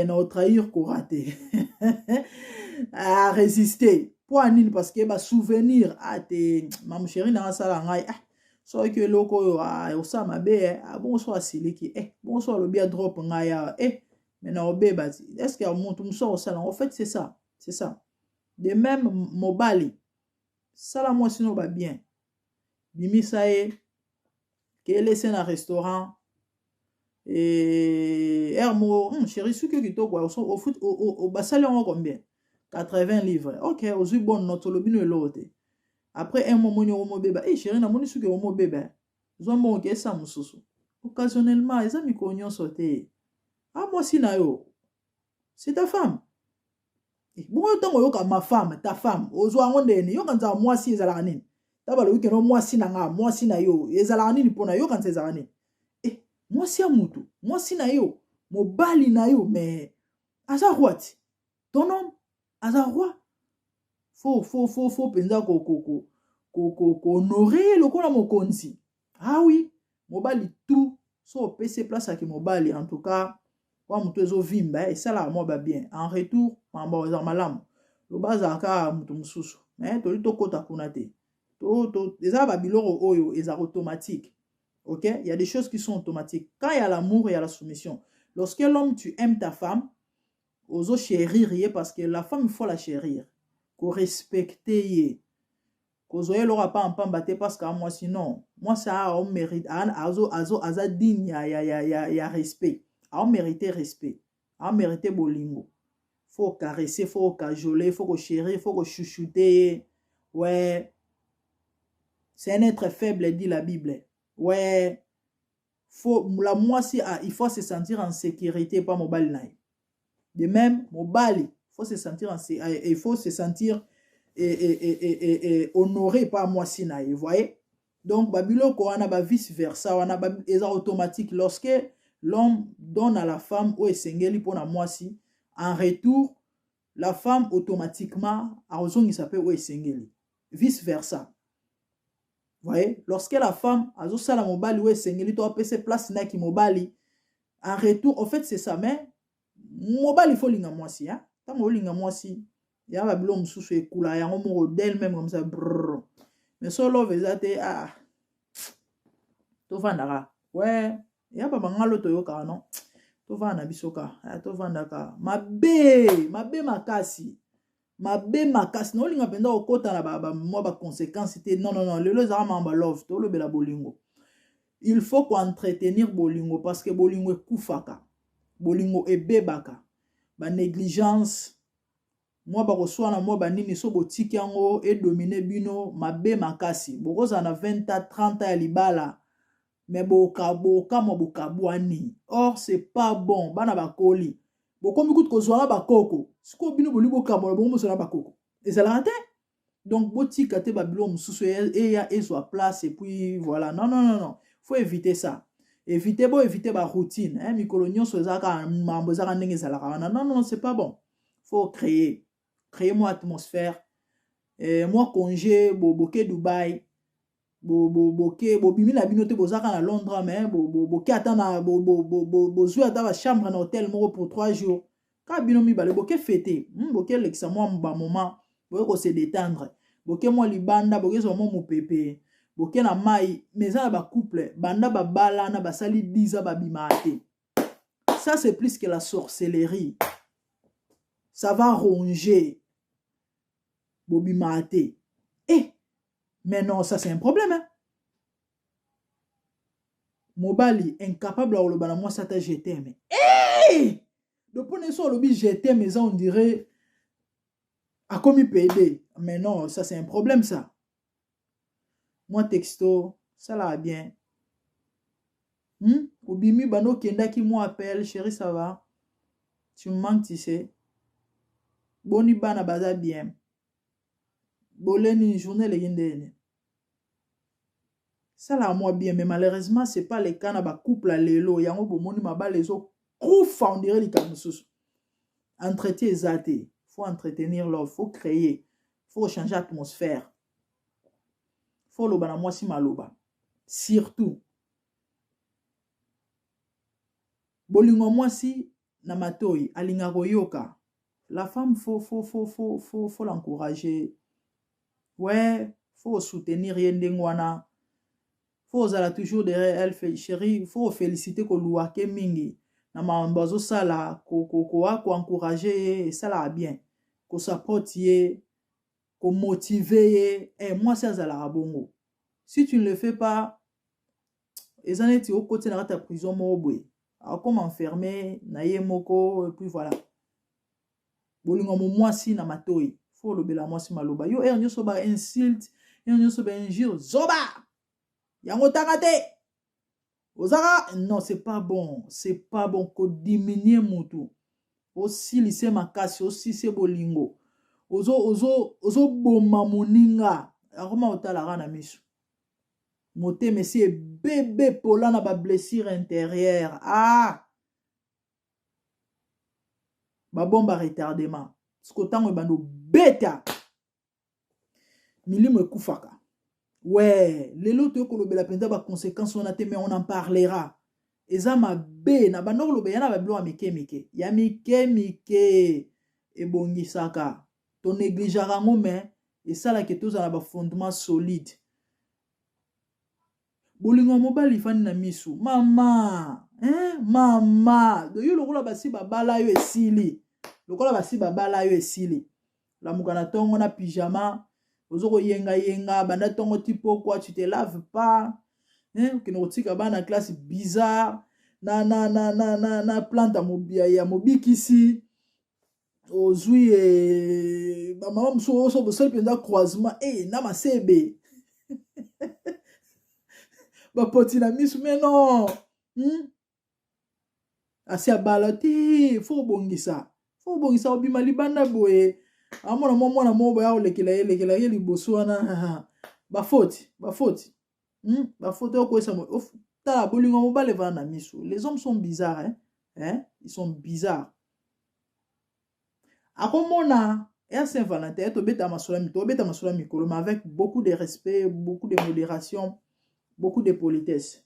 na otrahir kora te, arésister. Mpo anini? Parce que basouvenir ate mama chéri nanga asala ngai, ah, soki eloko oyo osala mabe bongo, so asiliki, bongo so alobi adrop ngai awa, mais na obeba ti. Est ce que moto mosusu akosala yango? En fait, c'est ça, c'est ça. De même, mobali, sala mwasi no babien, bimisa ye, kelese na restaurant aire moko, chéri, soki kitoko, basali yango combien? 80 livres, ok, ozwi bonne note, olobi no eloko te. Après un mois, moni yango mobeba. E chéri, namoni soki yango mobeba. Zwa mbongo kesa mosusu. Occasionnellement, eza mikolo nyonso te. Ah, mwasi na yo, c'est ta femme. Eh, bongo ntango oyoka ma femme, ta femme, ozwa yango ndeni? Yoka nzala mwasi ezalaka nini? Ta balobi keno mwasi na nga, mwasi na yo, ezalaka nini mpona yoka nzala ezalaka nini? Eh, mwasi ya mutu, mwasi na yo, mobali na yo, mais aza roi ti. Ton homme aza roi. Fo fo fo fo mpenza ko ko ko ko ko ko honorer ye lokola mokonzi. Ah oui, mobali tout so opesi place ya kimobali en tout cas wa moto ezovimba eh, esalaka mwa ba bien en retour makambo eza malamu loba azalaka moto mosusu mais toli tokota kuna te to, to, eza ba biloko oyo eza automatique. Ok, il y a des choses qui sont automatiques. Quand il y a l'amour, il y a la soumission. Lorsque l'homme, tu aimes ta femme, ozo chérir ye parce que la femme, il faut la chérir. Ko respecter ye. Kozwa ye eloko apa mpamba te parce que mwasi non. Mwasi a mérite azo azo aza digne ya ya ya ya, ya respect. A mérite respect. A mérite bolingo. Faut caresser, faut cajoler, faut chérir, faut chouchouter ye. Ouais. C'est un être faible, dit la Bible. Ouais. Faut, la mwasi, ah, il faut se sentir en sécurité, pas mobali na ye. De même, mobali, faut se sentir en, il faut se sentir et honoré par mwasi na ye, voyez? Donc, babiloko wana, ba vice versa wana, ba, eza automatique. Lorsque l'homme donne à la femme oyo esengeli mpona mwasi, en retour, la femme automatiquement akozongisa mpe oyo esengeli. Vice versa. Voyez? Lorsque la femme azosala mobali oyo esengeli to apesa place na ki mobali, en retour, en fait c'est ça, mais mobali faut linga mwasi, hein? Tango olinga mwasi, ya ba biloko mosusu ekula yango moko d'elle-même comme ça brrr. Mais so love eza te, ah tovandaka. Ouais, ya ba bangalo toyokaka non. Tovanda na biso ka, ah, tovandaka mabe, mabe makasi. Mabe makasi. Na olinga mpenza kokota na ba, ba, mwa ba conséquences te. Non, non, non, lelo ezalaka makambo ya love, tolobela bolingo. Il faut koentretenir bolingo parce que bolingo ekufaka, bolingo ebebaka, ba négligence, mwa bakoswana, mwa banini, so botiki yango edomine bino mabe makasi. Bokozala na 20 ans, 30 ans ya libala, mais bokamwa bokabwani. Or c'est pas bon. Bana bakoli, bokomi kutu kozwa na bakoko. Sikoyo bino boli bokambola bongo bozwa na bakoko, ezalaka te. Donc botika te babiloko mosusu eya ezwa place et puis voilà. Non, non, non, non, faut éviter ça. Éviter, bo éviter ba routine, hein, mikolo nyonso ezalaka mambo ezalaka ndenge ezalaka wana. Non, non, c'est pas bon. Faut créer mwa atmosphère, mwa congé, boke Dubai, boke bobimi na bino te, bozaka na Londres, mais boke ata na bozwi ata bachambre na hotel moko pour 3 jours kaka bino mibale, boke fete, boke lekisa mwa bamoment, boke kose détendre, boke mwa libanda, boke zwa mwa mopepe, boke na mai. Mais eza na bacouple banda babalana basali 10 ans babimaka te. Ça, c'est plus que la sorcellerie, ça va ronger. Bobimaka te, eh mais non, ça c'est un problème, hein? Mobali incapable ya koloba na mwasi ata je t'aime. Hey! Donc mpona so olobi je t'aime, eza on dirait akomi pédé. Mais non, ça c'est un problème ça. Moi texto salaka bien, Obimi bando okendaki, mwa appel: chéri, ça va? Tu me manques, tu sais. Boni bana, baza bien? Boleni journée eleki ndeni? Salaka mwa bien. Mais malheureusement c'est pas le cas na bacouple ya lelo. Yango bomoni mabala ezokufa, on dirait likambo mosusu. Entretien eza te. Faut entretenir love, faut créer, faut changer atmosphère, faut oloba na mwasi maloba. Surtout bolingo mwasi na matoi alingaka koyoka. La femme, faut l'encourager. Ouais, faut soutenir ye ndenge wana, faut ozala toujours derrière elle. Chérie, faut féliciter, koluwake mingi na makambo azosala, koencourage ye esalaka bien, kosupport ye, komotive ye. Eh, mwasi azalaka bongo. Si tu ne le fais pas, eza neti okoti na kati ya prison moko boye, akoma enfermé na ye moko et puis voilà. Bolingo mo mwasi na matoi, faut olobela mwasi maloba. Yo heure nyonso ba insulte, heure nyonso ba injure, zoba. Yango otanga te. Ozaka non, c'est pas bon, c'est pas bon ko diminuer mutu. Osilise makasi, osilise bolingo. Ozo ozo ozo boma moninga. Akoma otalaka na miso. Motema esi ebebe pola na ba blessure intérieure. Ah! Ba bombe à retardement. Siko tango ebanda obeta. Milimo ekufaka. Ouais, lelo toye kolobela mpenza ba conséquences wana te, mais on en parlera. Eza mabe na banda koloba ya na ba biloko ya mike mike. Ya mike mike ebongisaka. To négligeaka yango mais esalaka tozala na ba fondement solide. Bolingo ya mobali efandi na misu. Mama, hein? Mama, do yo lokola basi babala yo esili. Lokola basi babala yo esili. Lamuka na tongo na pyjama, ozo koyenga yenga banda tongo ti pokwa, tu te laves pas. Hein? Okende kotika bana classe bizarre na na na na na na plante ya mobikisi. Ozwi eh, bamama mosusu oso bosali mpenza croisement eh, na masebe bapoti na misu mais non Asi abala te, fo obongisa, fo obongisa, obima libanda boye, amona mwa mwana moko boye akolekela ye lekela ye liboso wana bafoti bafoti Bafoti okoyesa tala bolingo mobali evanda na miso. Les hommes sont bizarres, hein? Hein? Ils sont bizarres. Akomona Air Saint Valentin, tobeta masolo, tobeta masolo mikolo, mais avec beaucoup de respect, beaucoup de modération, beaucoup de politesse.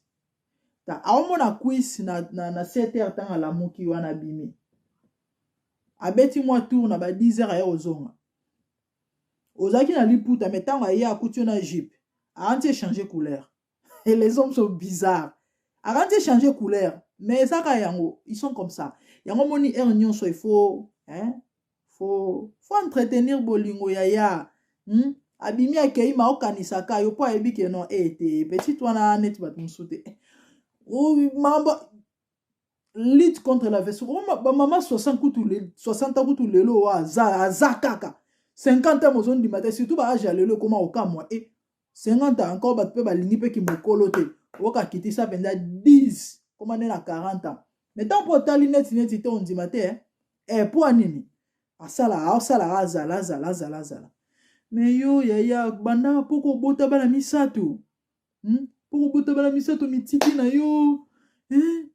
Ta aomona cuisse na 7 heures tanga lamuki wana abimi. Abeti mwa tour na ba 10 heures aye ozonga. Ozalaki na liputa mais tango aye akuti yo na jupe. Aanti échanger couleur. Et les hommes sont bizarres. Aanti échanger couleur, mais ezaka yango, ils sont comme ça. Yango moni heure nyonso il faut hein faut entretenir bolingo yaya. Abimi akei ma okanisaka yo po ayebi ke non eh te petite wana neti bato mosusu te. Mambo lutte contre la veste. Ba mama 60 kutu le 60 ans kutu lelo wa aza aza kaka 50 ans mozondima te, surtout ba âge ya lelo ekoma okamwa eh 50 ans encore bato mpe balingi mpe kimokolo te. Oyoka kitisa mpenza 10 koma nde na 40 ans. Mais tant mpo otali neti neti te ondima te, eh? Eh, mpo nini? Asala, asala, azala, azala, azala, azala. Mais yo yaya banda mpo kobota bana misato. Mpo kobota bana misato mitiki na yo. Eh?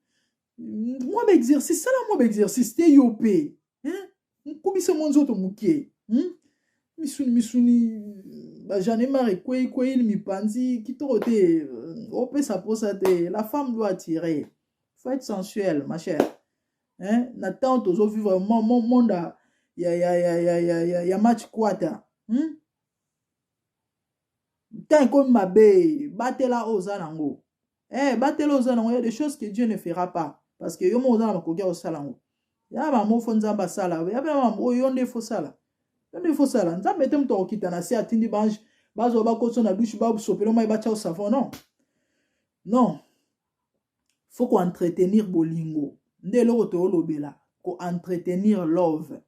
Mwa ba exercice, sala mwa ba exercice te yo pe. Hein? Nkubisa mwa nzoto moke. Misuni, misuni, ba j'en ai marre, kwei, kwei, mipanzi, kitoko te, opesa posa te. La femme doit attirer. Faut être sensuelle, ma chère. Hein? Na temps tozo vivre monde ya ya ya ya ya ya ya match quarter. Temps ekomi mabe, batela oyo oza nango. Eh, batela oyo oza nango, il y a des choses que Dieu ne fera pas parce que yo moko oza na makoki ya kosala yango. Ya ba mofo Nzambe asala, ya ba oyo yo nde faut sala. Yo nde faut sala. Nzambe te moto akokita na se atindi bange bazwa bakotso na douche basopelo mai batia au savon non. Non. Faut ko entretenir bolingo. Nde eloko toolobela, ko entretenir love.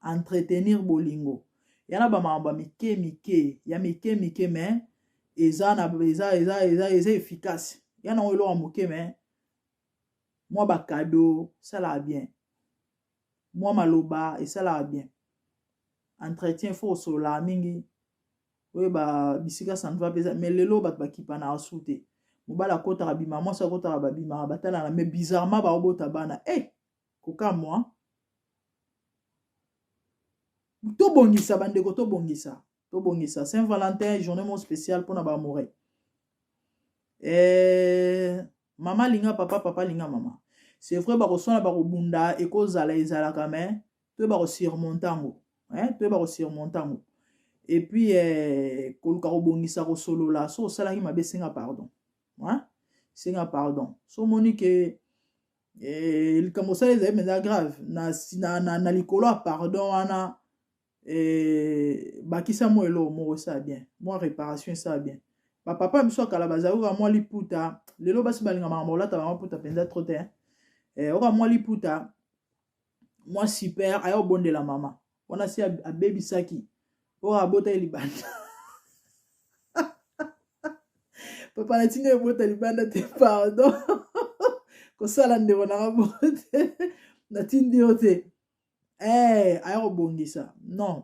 Entretenir bolingo. Yana ba makambo ya mike mike, ya mike mike mais eza na eza eza eza eza efficace. Yana ngo eloko ya moke mais mwa ba cadeau esalaka bien. Mwa maloba esalaka bien. Entretien faut osolola mingi. Oyeba bisika ça ne va pas mais lelo bato bakipana asu te. Mobali akotaka bima, mwasi akotaka babimaka batalana mais bizarrement baobota bana. Eh, kokamwa. Tobongisa bandeko, tobongisa. Tobongisa Saint Valentin, journée mo spéciale pona ba amoureux. Eh, mama linga papa, papa linga mama. C'est vrai bakoswana bakobunda ekozala ezalaka mais toyeba kosurmonter yango. Hein, toyeba kosurmonter yango. Et puis eh, koluka kobongisa kosolola so osalaki mabe senga pardon. Hein? Senga pardon. So moni ke eh, likambo osala ezali mpenza grave na likolo ya pardon wana eh, bakisa mwa eloko moko esala bien, mwa réparation esala bien. Bapapa biso ya kala bazali oka mwa liputa, lelo basi balinga makambo kolata bango puta mpenza trop te. Eh, oka mwa liputa mwa super aya obondela mama wana si abebisaki oyo abotaki libanda. Papa natindi ebota libanda te, pardon. Kosala ndeko nanga bongo te, natindi yo te. Eh, aya kobongisa. Non,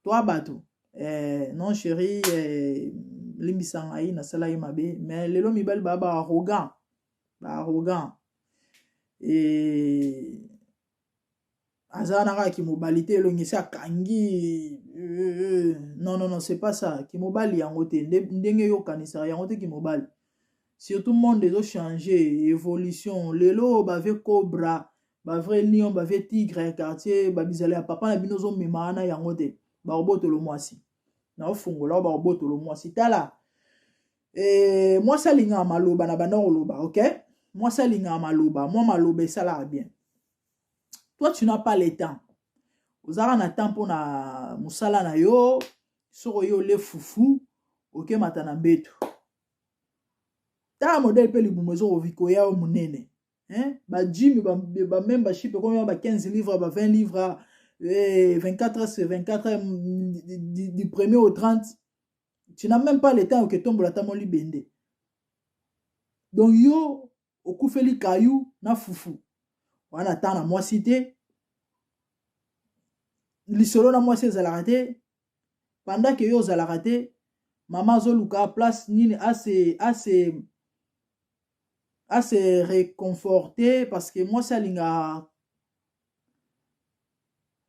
toi bato eh, non chéri, eh, limbisa ngai, nasalaki mabe. Mais lelo mibali baa ba arrogant, ba arrogant e aza wana kaka kimobali te, elongi esi akangi. Non, non, non, c'est pas ça kimobali yango te. Ndenge yo okanisaka yango te kimobali. Surtout monde ezochange, évolution. Lelo bave cobra, bavrai lion, bavrai tigre ya quartier, babizala ya papa na bino ozomema wana yango te. Bakobotolo mwasi naofungola oyo, bakobotolo mwasi. Tala e, mwasi alingaka maloba na banda koloba, ok? Mwasi alingaka maloba, mwa maloba esalaka bien. Toi, tu n'as pas le temps. Ozalaka na temps mpona mosala na yo. Soki oye ole fufu, okemata na mbeto. Tala modele mpe libumu ezokoki koya yo monene, hein? Bajimi bamembership ekomi ba 15 livres, ba 20 livres, eh, 24 heures sur 24 heures, du premier au 30. Tu n'as même pas le temps oketombola ata mo libende. Donc yo okufeli kayu na fufu wana, ta na mwasi te, lisolo na mwasi ezalaka te. Pendant ke yo ozalaka te, mama azoluka place nini ase réconforter, parce que mwasi alingaka,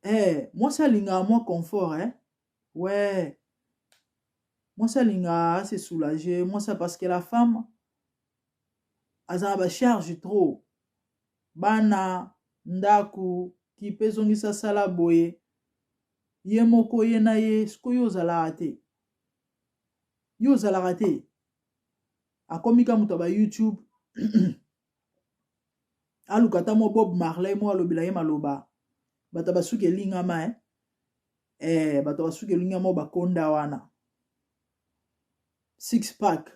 eh, mwasi alingaka mwa confort, eh? Ouais, mwasi alingaka ase soulager, mwasi, parce que la femme aza na bacharge trop: bana, ndako, kipe, ezongisa, sala boye, ye moko, ye na ye. Sikoyo ozalaka te, yo ozalaka te. Akomi ka moto ya ba YouTube, aluka ata mo Bob Marley mo alobela ye maloba. Bato basuki elingama, eh? Eh, bato basuki elingama, bakonda wana six pack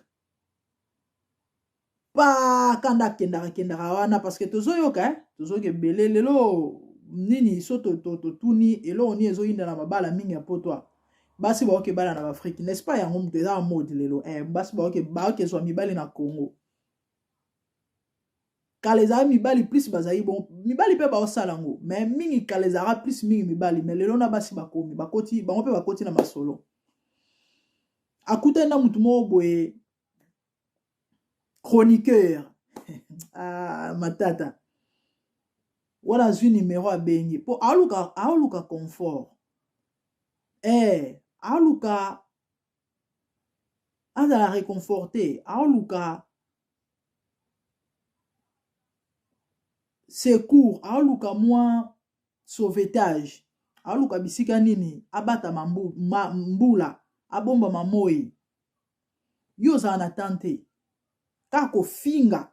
pa kanda, akendaka kendaka wana, parce que tozoyoka, eh? Tozoyoka ebele lelo. Nini so totuni eloko nini ezoyinda na mabala mingi ya poto? Basi baoke bala na baafrike, n'est-ce pas? Yango moto eza mode lelo, eh, basi baoke zwa mibali na Congo. Kala ezala mibali plus bazali bon, mibali mpe baosala yango, mais mingi kala ezalaka plus mingi mibali. Mais lelo na basi bakomi, bakoti bango mpe, bakoti na masolo. Akutani na motu moko boye, chroniqueur. Ah, matata wana azwi numero, abengi mpo aluka, aluka confort, eh, aluka azala réconforté, aluka secours, aluka mwa sauvetage, aluka bisika nini abatama mbula, abombama moi. Yo ozala na tan te, kaka kofinga,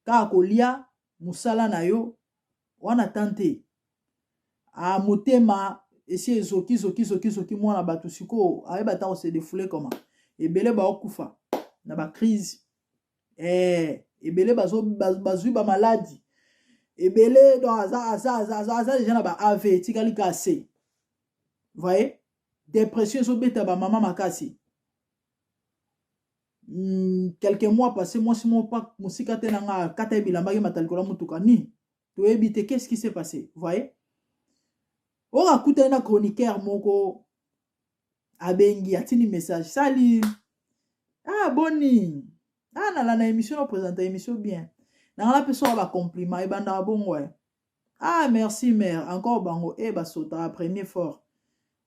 kaka kolia, mosala na yo wana, tan te. A motema esi ezoki zoki zoki zoki. Mwana bato sikoyo ayeba ata kose défouler koma. Ebele baokufa na bacrise, eh, ebele bazwi bamaladi ebele. Donc aza, aza, aza, aza, aza deja na ba av, etikali ka c voyez, dépression ezobeta bamama makasi. Quelques mois passé, mwasi moko pa mosika te na nga akata ye bilamba, akemata likolo ya motuka. Nini toyebi te, qu'est-ce qui s'est passé? Voyez, oyo akutani na chroniqueur moko, abengi, atindi message: "Sali, ah, boni? Ah, nalanda émission na présente émission bien, nanga napesa oyo bacompliment." Ebandaka bongo, e: "Ah, merci mère." Encore bango e basotaka premier fort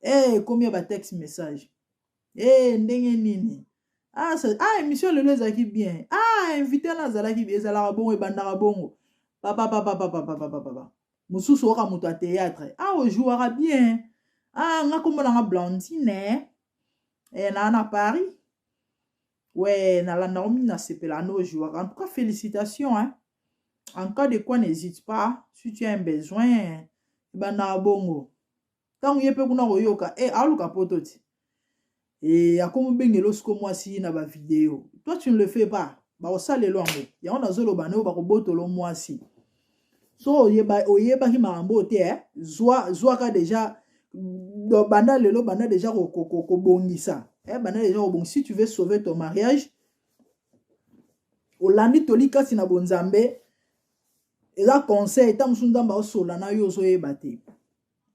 e ekomi ya batexte message e ndenge nini. Ah, ah, émission lelo ezalaki bien. Ah, invité wana azalaki. Ezalaka bongo, ebandaka bongo, papa papa papa papa papa. Mosusu oyoka moto ya théâtre: "Ah, ojouaka bien. Ah, nga kombo nanga Blandine, eh, naa na Paris. Ouais, nalandaka mingi, nasepela no ojouaka. En tout cas, félicitations, hein. En cas de quoi, n'hésite pas si tu as un besoin." Ebandaka bongo. Ntango ye mpe kuna koyoka e aluka poto ti e akomi obengela osiko mwasi na bavideo. Toi, tu ne le fais pas, bakosalela yango. Yango nazoloba na oyo bakobotola mwasi. So oyebaki makambo oyo te, eh? Zwa, zwaka deja banda lelo, banda deja kobongisa, eh? Banda deja kobongisa si tu veux sauver ton mariage. Olandi toli kasi na bonzambe eza conseil ta mosusu nzambe aosola na yo ozoyeba te.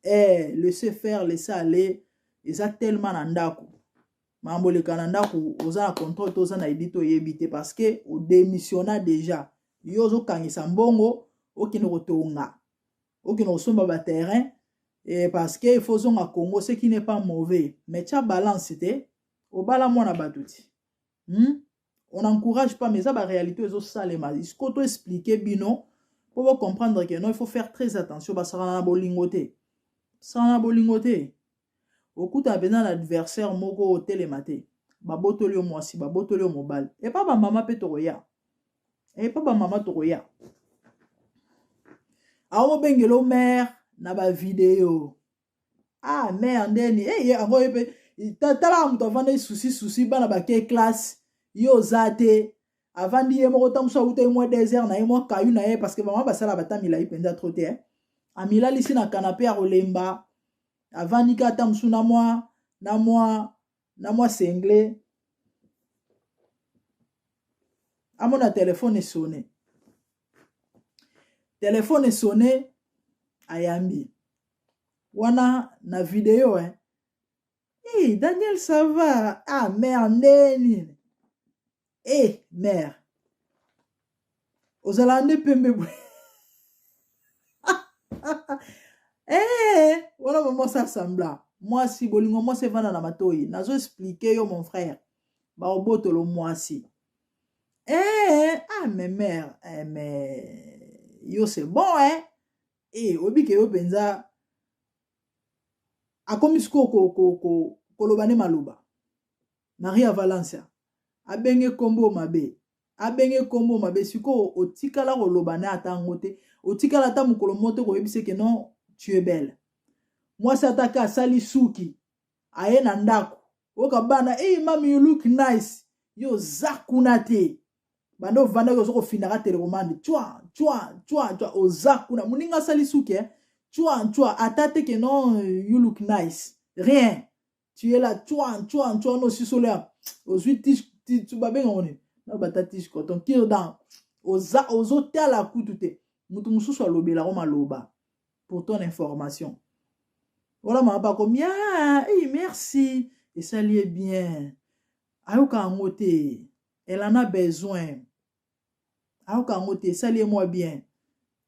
Eh, laisser faire, laisser aller eza tellement na ndako. Makambo eleka na ndako oza na contrôle to oza na idée to oyebi te parce que odemissionna déjà. Yo ozokangisa mbongo okende kotonga, okende kosomba ba terrain eh, parce que il faut ozonga Congo, ce qui n'est pas mauvais. Mais tia balance te, obala mwana bato ti. On n'encourage pas, mais eza ba réalité ezosalema. Il faut to expliquer bino po bo comprendre que non, il faut faire très attention. Basakana na bolingo te, basakana na bolingo te. Okutana mpenza na adversaire moko otelema te, babotoli yo mwasi, babotoli yo mobali. Epa bamama mpe tokoya, epa bamama tokoya. Aomobengela o mare na bavideo. Ah, mare ndeni hey, yango ye mpe talaka moto avandaki susi susi, bana bake classe, yo oza te, avandi ye moko, ntango mosusu awutaki mwa desert na ye, mwa kayu na ye, parce que bamama basala bata milai mpenza trop te eh. Amilalisi na kanape ya kolemba, avandi kaka ata mosusu na mwa na mwa na mwa sengle, amona telefone esone, telefone esone, ayambi wana na video eh. Hey, Daniel ça va? Ah mère ndeni. Eh mère. Ozala nde pembe boye. Eh, wana mama osa sembla. Mwasi bolingo mwasi evanda na matoyi. Nazo expliquer yo mon frère. Baobotolo mwasi. Eh, ah mais mère, eh, mais yo c'est bon hein. Eh, oyebi ke yo mpenza akomi sikoyo koloba nde maloba. Maria Valencia abenge kombo mabe, abenge kombo mabe. Sikoyo otikala koloba na ata yango te, otikala ata mokolo moko te koyebisa ke non, tu es belle. Mwasi ataka asali suki, aye na ndako, oyoka bana, hey, mami you look nice. Yo oza kuna te, banda ovandaki oza kofinaka telecommande, chwa chwa chwa chwa, oza kuna moninga asali suki eh? Chwa chwa, ata te ke non, you look nice, rien. Tu es là, chwa chwa chwa, no sisolo ya ozwi tige, babenga ngo nini na bata tige coton cure-dent, oza ozotala kutu te. Moto mosusu alobelako maloba pour ton information. Wana mama bakomi, ah, hey, merci, esali ye bien, ayoka yango te, elle en a besoin, ayoka yango te, esali ye mwa bien.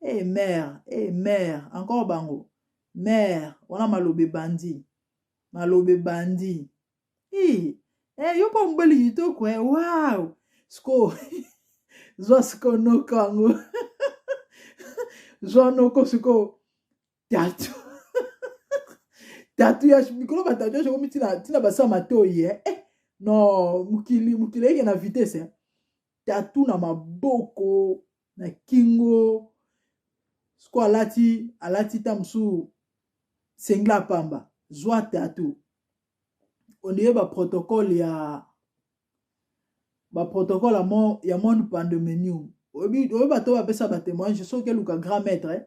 Hey, mère, hey, mère, encore bango mère wana maloba ebandi, maloba ebandi. Hey, hey, yo mpo mobali kitoko eh, wow. Siko zwa siko noko yango, zwa noko siko tatu tatu ya mikolo, batatu ya komi tina tina basala matoi eh. Eh, non, mokili mokili eyeke na vitesse eh. Tatu na maboko na kingo, siko alati alati ta mosusu sengla pamba, zwa tatu ondire ba protocole ya ba protocole ya mon ya monde pandemonium. Oyebi bato bapesa ba témoignage, soki eluka grand maître eh,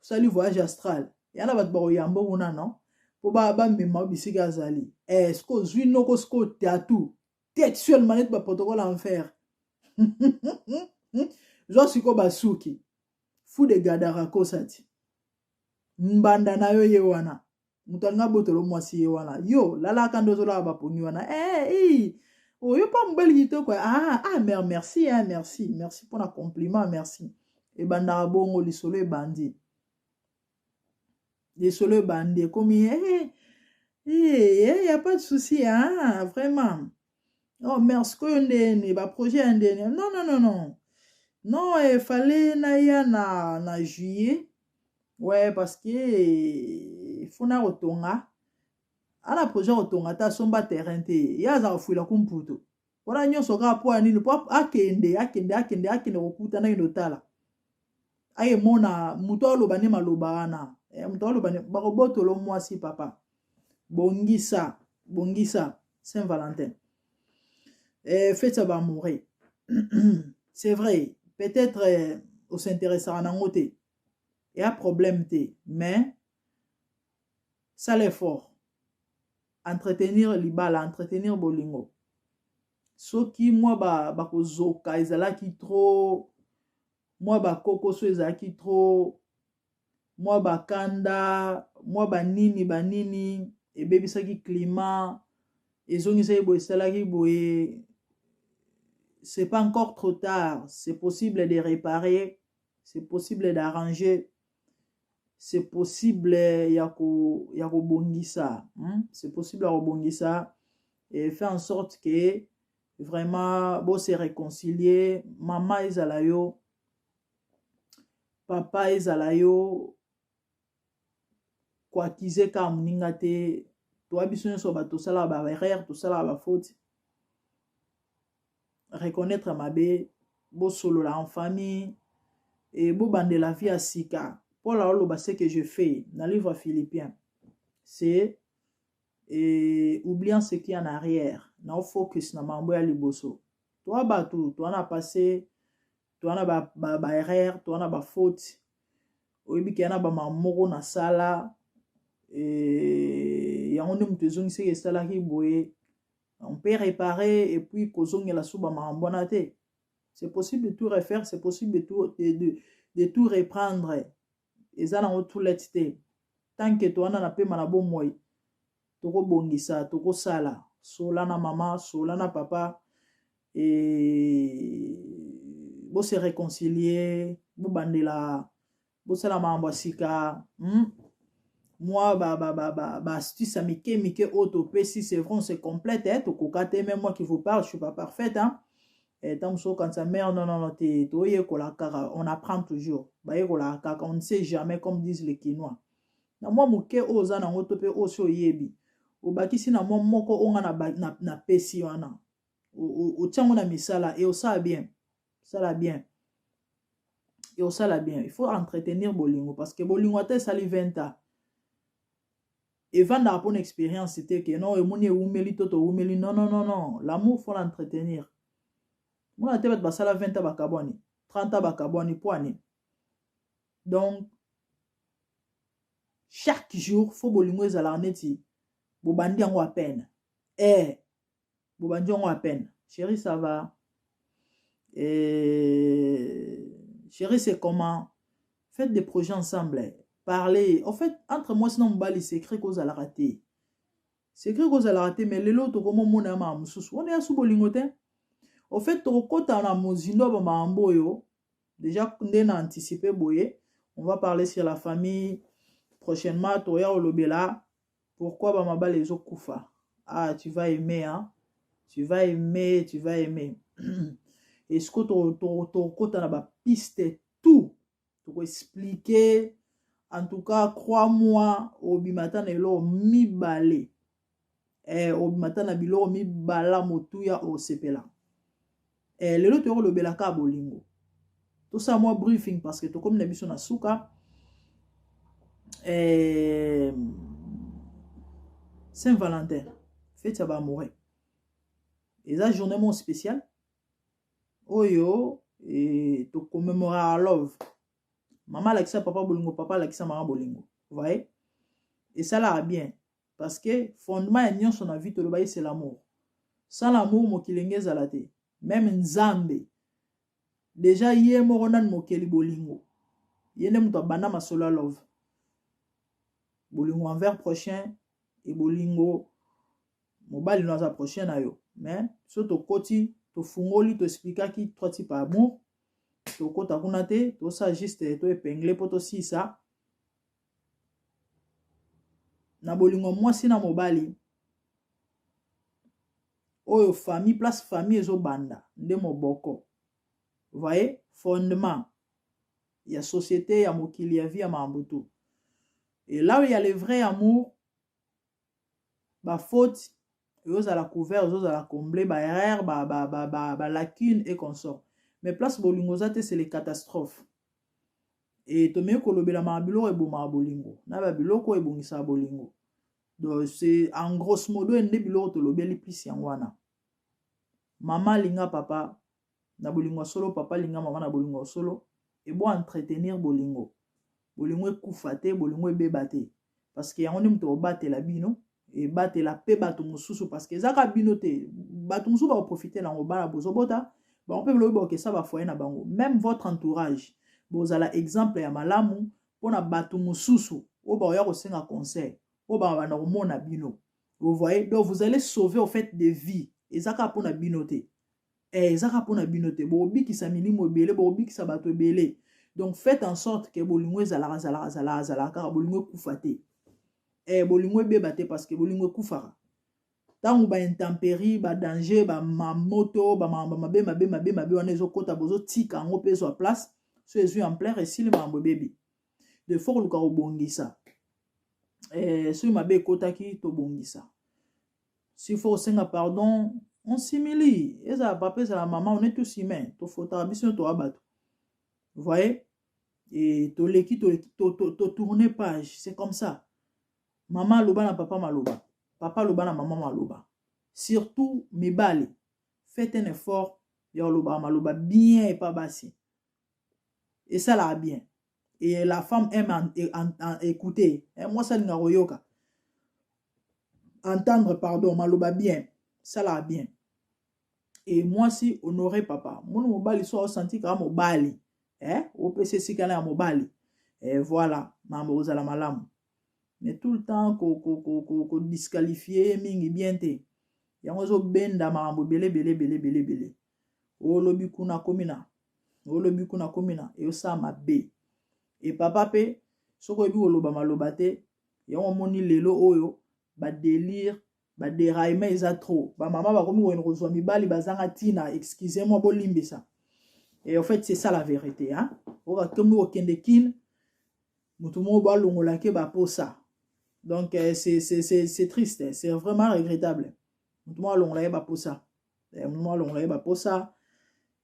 osali voyage astral ya na bato bakoyamba kuna non mpo bamema bisika azali eh, siko ozwi noko siko tatu textuellement neti ba protocole enfer. Zwa sikoyo basuki fu de gadara kosati mbanda na yo ye wana moto alinga botolo mwasi ye wana yo lalaka nde ozolala bapongi wana eh, eh, oyo mpo mobali kitoko. Ah, ah, mère, merci hein, merci merci mpona compliment, merci. Ebandaka bongo lisolo ebandi, lisolo ebandi ekomi eh, eh, eh, y a pas de souci hein, vraiment. Oh merci koyo ndeni ba projet ya ndeni. Non non non non non, eh, fallait naya na na juillet, ouais, parce que il faut na kotonga ana projet kotonga te, asomba terrain te, ye aza kofuila ku mputu wana nyonso kaka mpo ya nini? Mpo akende akende akende akende kokutana, akende kotala, ayemona moto aloba nde maloba wana eh, moto aloba nde bakobotolo mwasi. Papa, bongisa bongisa Saint Valentin eh, fête ya baamoureux, c'est vrai, peut-être eh, os'intéressaka nango te, ya problème te, mais sala effort, entretenir libala, entretenir bolingo. Soki mwa bakozoka ba ezalaki trop, mwa bakokoso ezalaki trop, mwa bakanda, mwa banini banini ebebisaki climat, ezongisaki boye, esalaki boye, c'est pas encore trop tard. C'est possible de réparer, c'est possible d'arranger, c'est possible ya ko ya kobongisa, C'est possible ya kobongisa et faire en sorte que vraiment bo se réconcilier. Mama ezala yo, papa ezala yo, koaccuser kaka moninga te. Toa biso nyonso bato, tosalaka baerreur, tosalaka bafaute. Reconnaître mabe, bosolola en famille e bobandela vie ya sika. Paul aoloba: "Ce que je fais", na livre Philippiens, c'est et oubliant ce qui est en arrière, na focus na mambo ya liboso. Toa bato, toa na passé, toa na baerreur, ba, ba toa na bafaute. Oyebi ke ya na bamama moko nasala e, yango nde moto ezongisaki, esalaki boye. On peut réparer et puis kozongela so bamakambo wana te. C'est possible de tout refaire, c'est possible de tout reprendre. Eza nango too late te. Tant que towana na pema na bomoi, tokobongisa, tokosala. Sola na mama, sola na papa e bose réconcilier, bobandela, bosala makambo ya sika, Mwa baastuce ya mike mike oyo topesi, c'est vrai, on se complète, eh, tokoka te. Même moi qui vous parle, je suis pas parfaite, hein. Ntango mosusu okanisa mare, non, non, non te, toyekola kaka, on apprend toujours, bayekolaka kaka, on ne sait jamais, comme disent les Kinois. Na mwa moke oyo oza nango to mpe oyo si oyebi, obakisi na mwa moko oyo nga napesi wana, otia yango na misala e osala bien, osala bien e osala bien. Il faut entretenir bolingo, parce que bolingo ata esali 20 ans, evandaka mpona expérience te ke non, emoni ewumeli to towumeli. Non, non, non, non, l'amour, faut l'entretenir. Mona te, bato basala 20 ans bakabwani, 30 ans bakabwani, po ani? Donc chaque jour faut bolingo ezalaka neti bobandi yango à peine, eh, bobandi yango à peine. Chéri, ça va? Et chéri, c'est comment? Faites des projets ensemble, parlez. En fait, entre mwasi na mobali, secret kozalaka te, secret kozalaka te. Mais lelo tokomomona ya makambo mosusu wana ya su bolingo te. Au fait, tokokɔta na mozindo ya bamakambo oyo déjà nde na anticipe boye. On va parler sur la famille prochainement. Toya kolobela pourquoi bamabala ezokufa. Ah, tu vas aimer, hein? Tu vas aimer, tu vas aimer. Est-ce que tokokɔta na bapiste tout, tokoexpliquer. En tout cas, crois-moi, obima ata na eloko mibale, obima ata na biloko mibala motuya, osepela. Lelo toyei kolobela kaka bolingo. Tosala mwa briefing parce que tokomi na biso na suka. Saint Valentin, fête ya baamoureux, eza journée moko spéciale oyo e, tocommémoraka love. Mama alakisa papa bolingo, papa alakisa mama bolingo. Voye, esalaka bien parce que fondement ya nyonso na vie, toloba ye, c'est l'amour. Sans l'amour, mokili enge ezala te. Même Nzambe déjà ye moko nani mokeli bolingo, ye nde moto abanda masolo ya love, bolingo envers prochain e bolingo mobali no aza prochain na yo. Mais so tokoti, tofungoli, toexplikaki trois types ya amour. Tokota kuna te, tosala juste toépingle mpo tosisa na bolingo mwasi na mobali oyo. Famille, place famille ezobanda nde moboko, voye, fondement ya société, ya mokili, ya vie, ya makambo tout. Et là où il y a le vrai amour, bafaute ezozala couvert, ezozala comblé, baerreur, balacune et consort. Mais place bolingo oza te, c'est les catastrophes. E tomeki kolobela biloko ebomaka bolingo na babiloko oyo ebongisaka bolingo. Donc c'est en grosso modo nde biloko tolobeli plus yango wana. Mama alinga papa na bolingo ya solo, papa alinga mama na bolingo ya solo, ebo entretenir bolingo. Bolingo ekufa te, bolingo ebeba te, parce que yango nde moto obatela bino, ebatela mpe bato mosusu, parce que ezaka bino te. Bato mosusu bakoprofite nango, bana bozobota bango mpe lobi bakokesa bafoyer na bango. Même votre entourage, bozala exemple ya malamu mpona bato mosusu oyo bakoya kosenga conseil, oyo babanda komona bino. Vous voyez? Donc vous allez sauver au fait des vies. Eza kaka mpona bino te, eza kaka mpona bino te. Bokobikisa milimo ebele, bokobikisa bato ebele. Donc faites en sorte ke bolingo ezalaka, zalaka, zalaka, zalaka kaka. Bolingo ekufa te, bolingo ebeba te, parce que bolingo ekufaka ntango baintempérie, badanger, bamamoto, bamakambo mabe mabe mabe mabe wana ezokɔta. Bozotika yango mpe ezwa place. So ezwi ampleur, esili, makambo ebebi. De faut koluka kobongisa. Soki mabe ekɔtaki, tobongisa. S'il faut kosenga pardon, on s'humilie. Ezala papa, ezala mama, on est tous humains, tofotaka biso toa bato, voyez? Et toleki, totourne page, c'est comme ça. Mama aloba na papa maloba, papa aloba na mama maloba. Surtout mibali, faites un effort ya kolobaka maloba bien epa basi, esalaka bien. Et la femme aime en écouter. Mwasi alingaka koyoka, entendre, pardon, maloba bien, esalaka bien. E mwasi, honore papa. Mona mobali so aosanti kaka mobali, opesa esika na ya mobali, voilà, makambo kozala malamu. Mais tout le temps kodisqualifie ye mingi, bien te. Yango ezobenda makambo ebele ebele ebele ebele ebele. Olobi kuna komi na, olobi kuna komi na, eyosala mabe. E papa mpe, soki oyebi koloba maloba te, yango omoni lelo oyo badélire, badéraillement eza trop. Bamama bakomi kokende kozwa mibali bazanga ntina. Excusez moi, bolimbisa. Et en fait, c'est ça la vérité, hein? Oyo bakomi kokende kine, motu moko balongolaki baposa. Donc c'est triste, c'est vraiment regrettable. Motu moko alongola ye baposa, motu moko alongola ye baposa,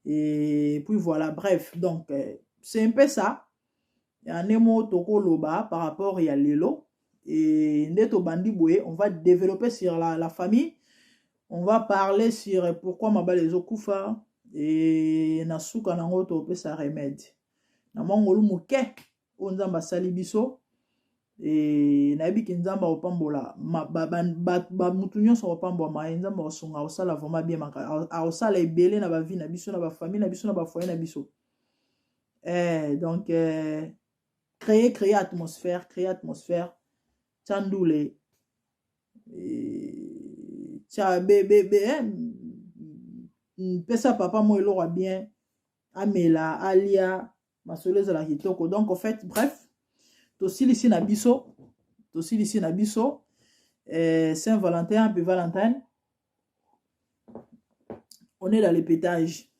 et puis voilà. Bref, donc c'est un peu ça ya nde mo tokoloba par rapport ya lelo. Et nde tobandi boye, on va développer sur la famille, on va parler sur pourquoi mabala ezokufa. E na suka nango, topesa remède na mwa ngolu moke oyo Nzambe asali biso. E nayebi ke Nzambe akopambola bamutu nyonso, akopambwama ye. Nzambe akosunga, akosala vraiment bien, akosala ebele na bavie na biso, na bafamille na biso, na bafoyer na biso. Donc créer atmosphère, créer atmosphère. Tia ndule, tia be, be, be, eh, pesa papa mo eloko ya bien amela, alia, masolo ezala kitoko. Donc en fait, bref, tosilisi na biso, tosilisi na biso. Saint Valentin, happy Valentine. On est dans le pétage,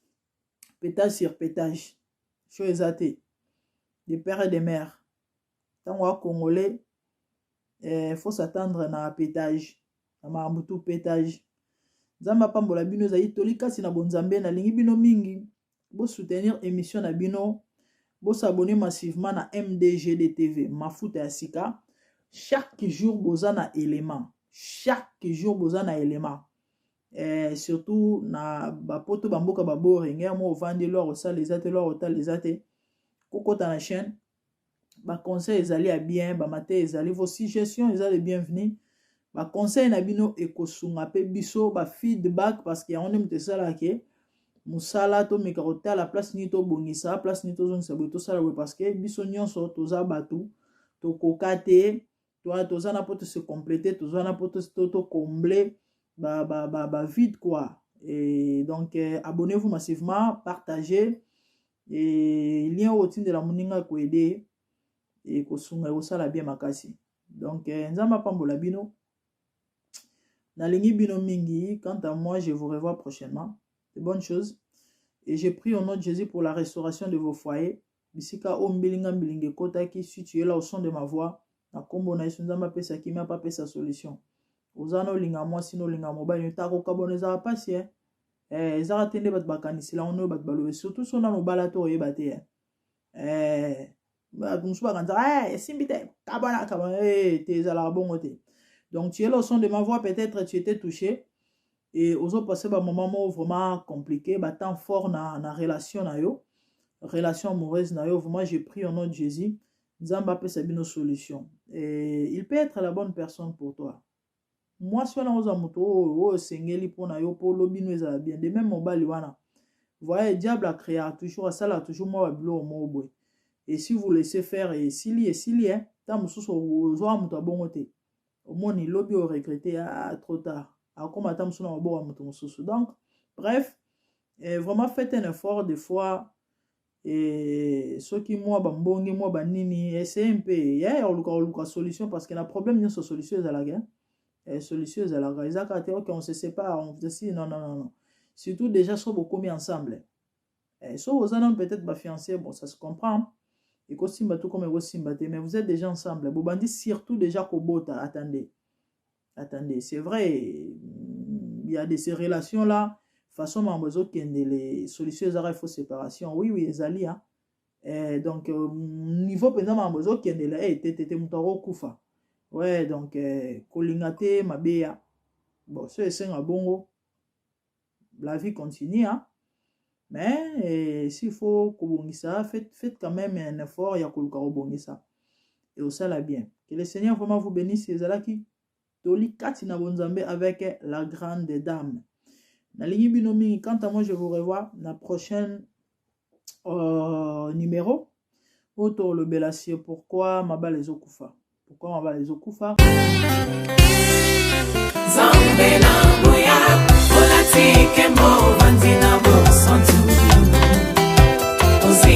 pétage sur pétage. Sho eza te de père et de mère. Ntango acongolais, faut s'attendre na pétage, na makambo tu pétage. Nzambe apambola bino. Ezali toli kasi na bonzambe. Nalingi bino mingi. Bosoutenir émission na bino, bosabonner massivement na MDGD TV, Mafuta ya Sika. Chaque jour boza na élément, chaque jour boza na élément. Surtout na bapoto, bamboka baboringe mo ovandi, lor osala eza te, lor otala eza te, kokota na chaîne, baconseil ezali ya bien, bamate ezali, vos suggestions eza le bienvenu. Baconseil na bino ekosunga mpe biso, bafeedback, parce que yango nde moto esalaka mosala. Tomeka kotala place nini tobongisa, place nini tozongisa boye, tosala boye, parce que biso nyonso toza bato, tokoka te. Toza na mpo tose compléter, toza na mpo tocomble ba vide quoi. Et donc abonnez-vous massivement, partagez et lien oyo otindela moninga koaider, ekosunga, ekosala bien makasi. Donc Nzambe apambola bino, nalingi bino mingi. Quant à moi, je vous revois prochainement, de bonnes choses. Et je prie au nom de Jésus pour la restauration de vos foyers, bisika oyo mbilinga mbilinga ekotaki. Si tu es là au son de ma voix, na nkombo na Yesu, Nzambe apesa kimia mpe apesa solution. Oza na olinga mwasi na olinga mobali, taka kokabwana ezaka mpasi. Ezaka te nde bato bakanisela ngo, oyo bato balobi, surtout so nano obala te, oyeba te. Bato mosusu bakanisaka esimbi te, kabwana kabwana te, ezalaka bongo te. Donc tu es là au son de ma voix, peut-être tu étais touché et ozopasser bamoment moko vraiment compliqué, batemps fort na relation na yo, relation amoureuse na yo. Vraiment, j'ai pris au nom de Jésus, Nzambe apesa bino solution. Et il peut être la bonne personne pour toi. Mwasi wana ozwa moto oyo oyo osengeli mpo na yo mpo lobi no ezala bien. De même mobali wana. Voyez, diable a créa toujours, asala toujours mwa babiloko moko boye. Et si vous laissez faire, esili esili, hein. Ntango mosusu ozwaka moto abongo te. Omoni lobi o regretter, ah, trop tard. Akoma ata mosusu na maboko ya moto mosusu. Donc, bref, eh, vraiment faites un effort des fois. Eh, soki mwa bambonge mwa banini, essaye mpe ya koluka koluka solution, parce que na problème nyonso solution ezalaka. Eh, solution ezalaka, eza kaka te ok, on se sépare, on si, non, non, non, non. Surtout déjà so bokomi ensemble, eh, so boza nano peut-être bafiancé, bon, ça se comprend, ekosimba tout comme ekosimba te. Mais vous êtes déjà ensemble, bobandi surtout déjà kobota, attendez, attendez. C'est vrai, il y a de ces relations là, façon makambo ezokendele, solution ezaka il faut séparation. Oui, ezali, hein. Eh, donc niveau mpenza makambo ezokendela, eh, te te te, moto akokufa. Ouais, donc eh, kolinga te mabe ya bon, so esenga bongo, la vie continue, hein. Mais eh, s'il faut kobongisa, faites quand même un effort ya koluka kobongisa et osala bien. Que le Seigneur vraiment vous bénisse. Ezalaki toli kati na bonzambe avec la grande dame. Nalingi bino mingi. Quant à moi, je vous revois na prochaine numéro oyo tolobela sur pourquoi mabala ezokufa, pourquoi mabala ezokufa. Nzambe na nguya, olati nkembo, ovandi na bo